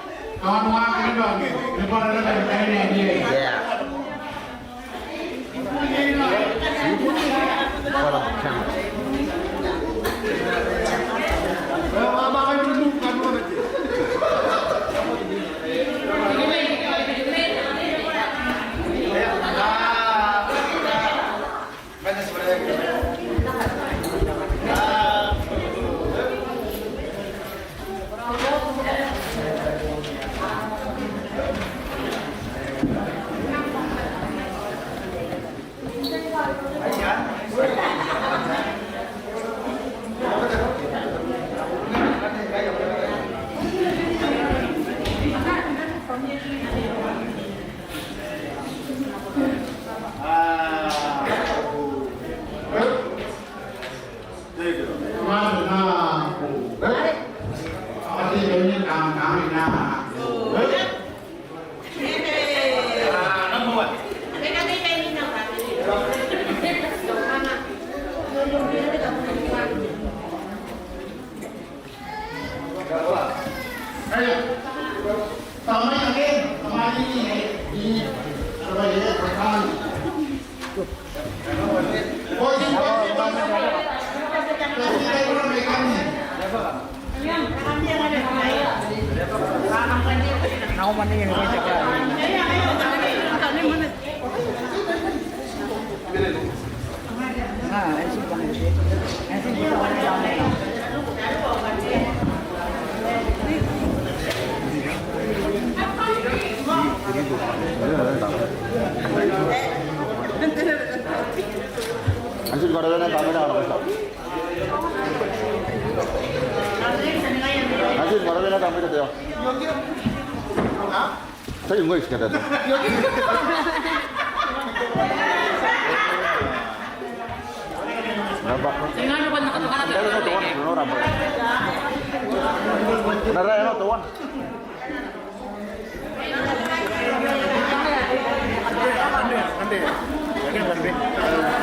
Yeah.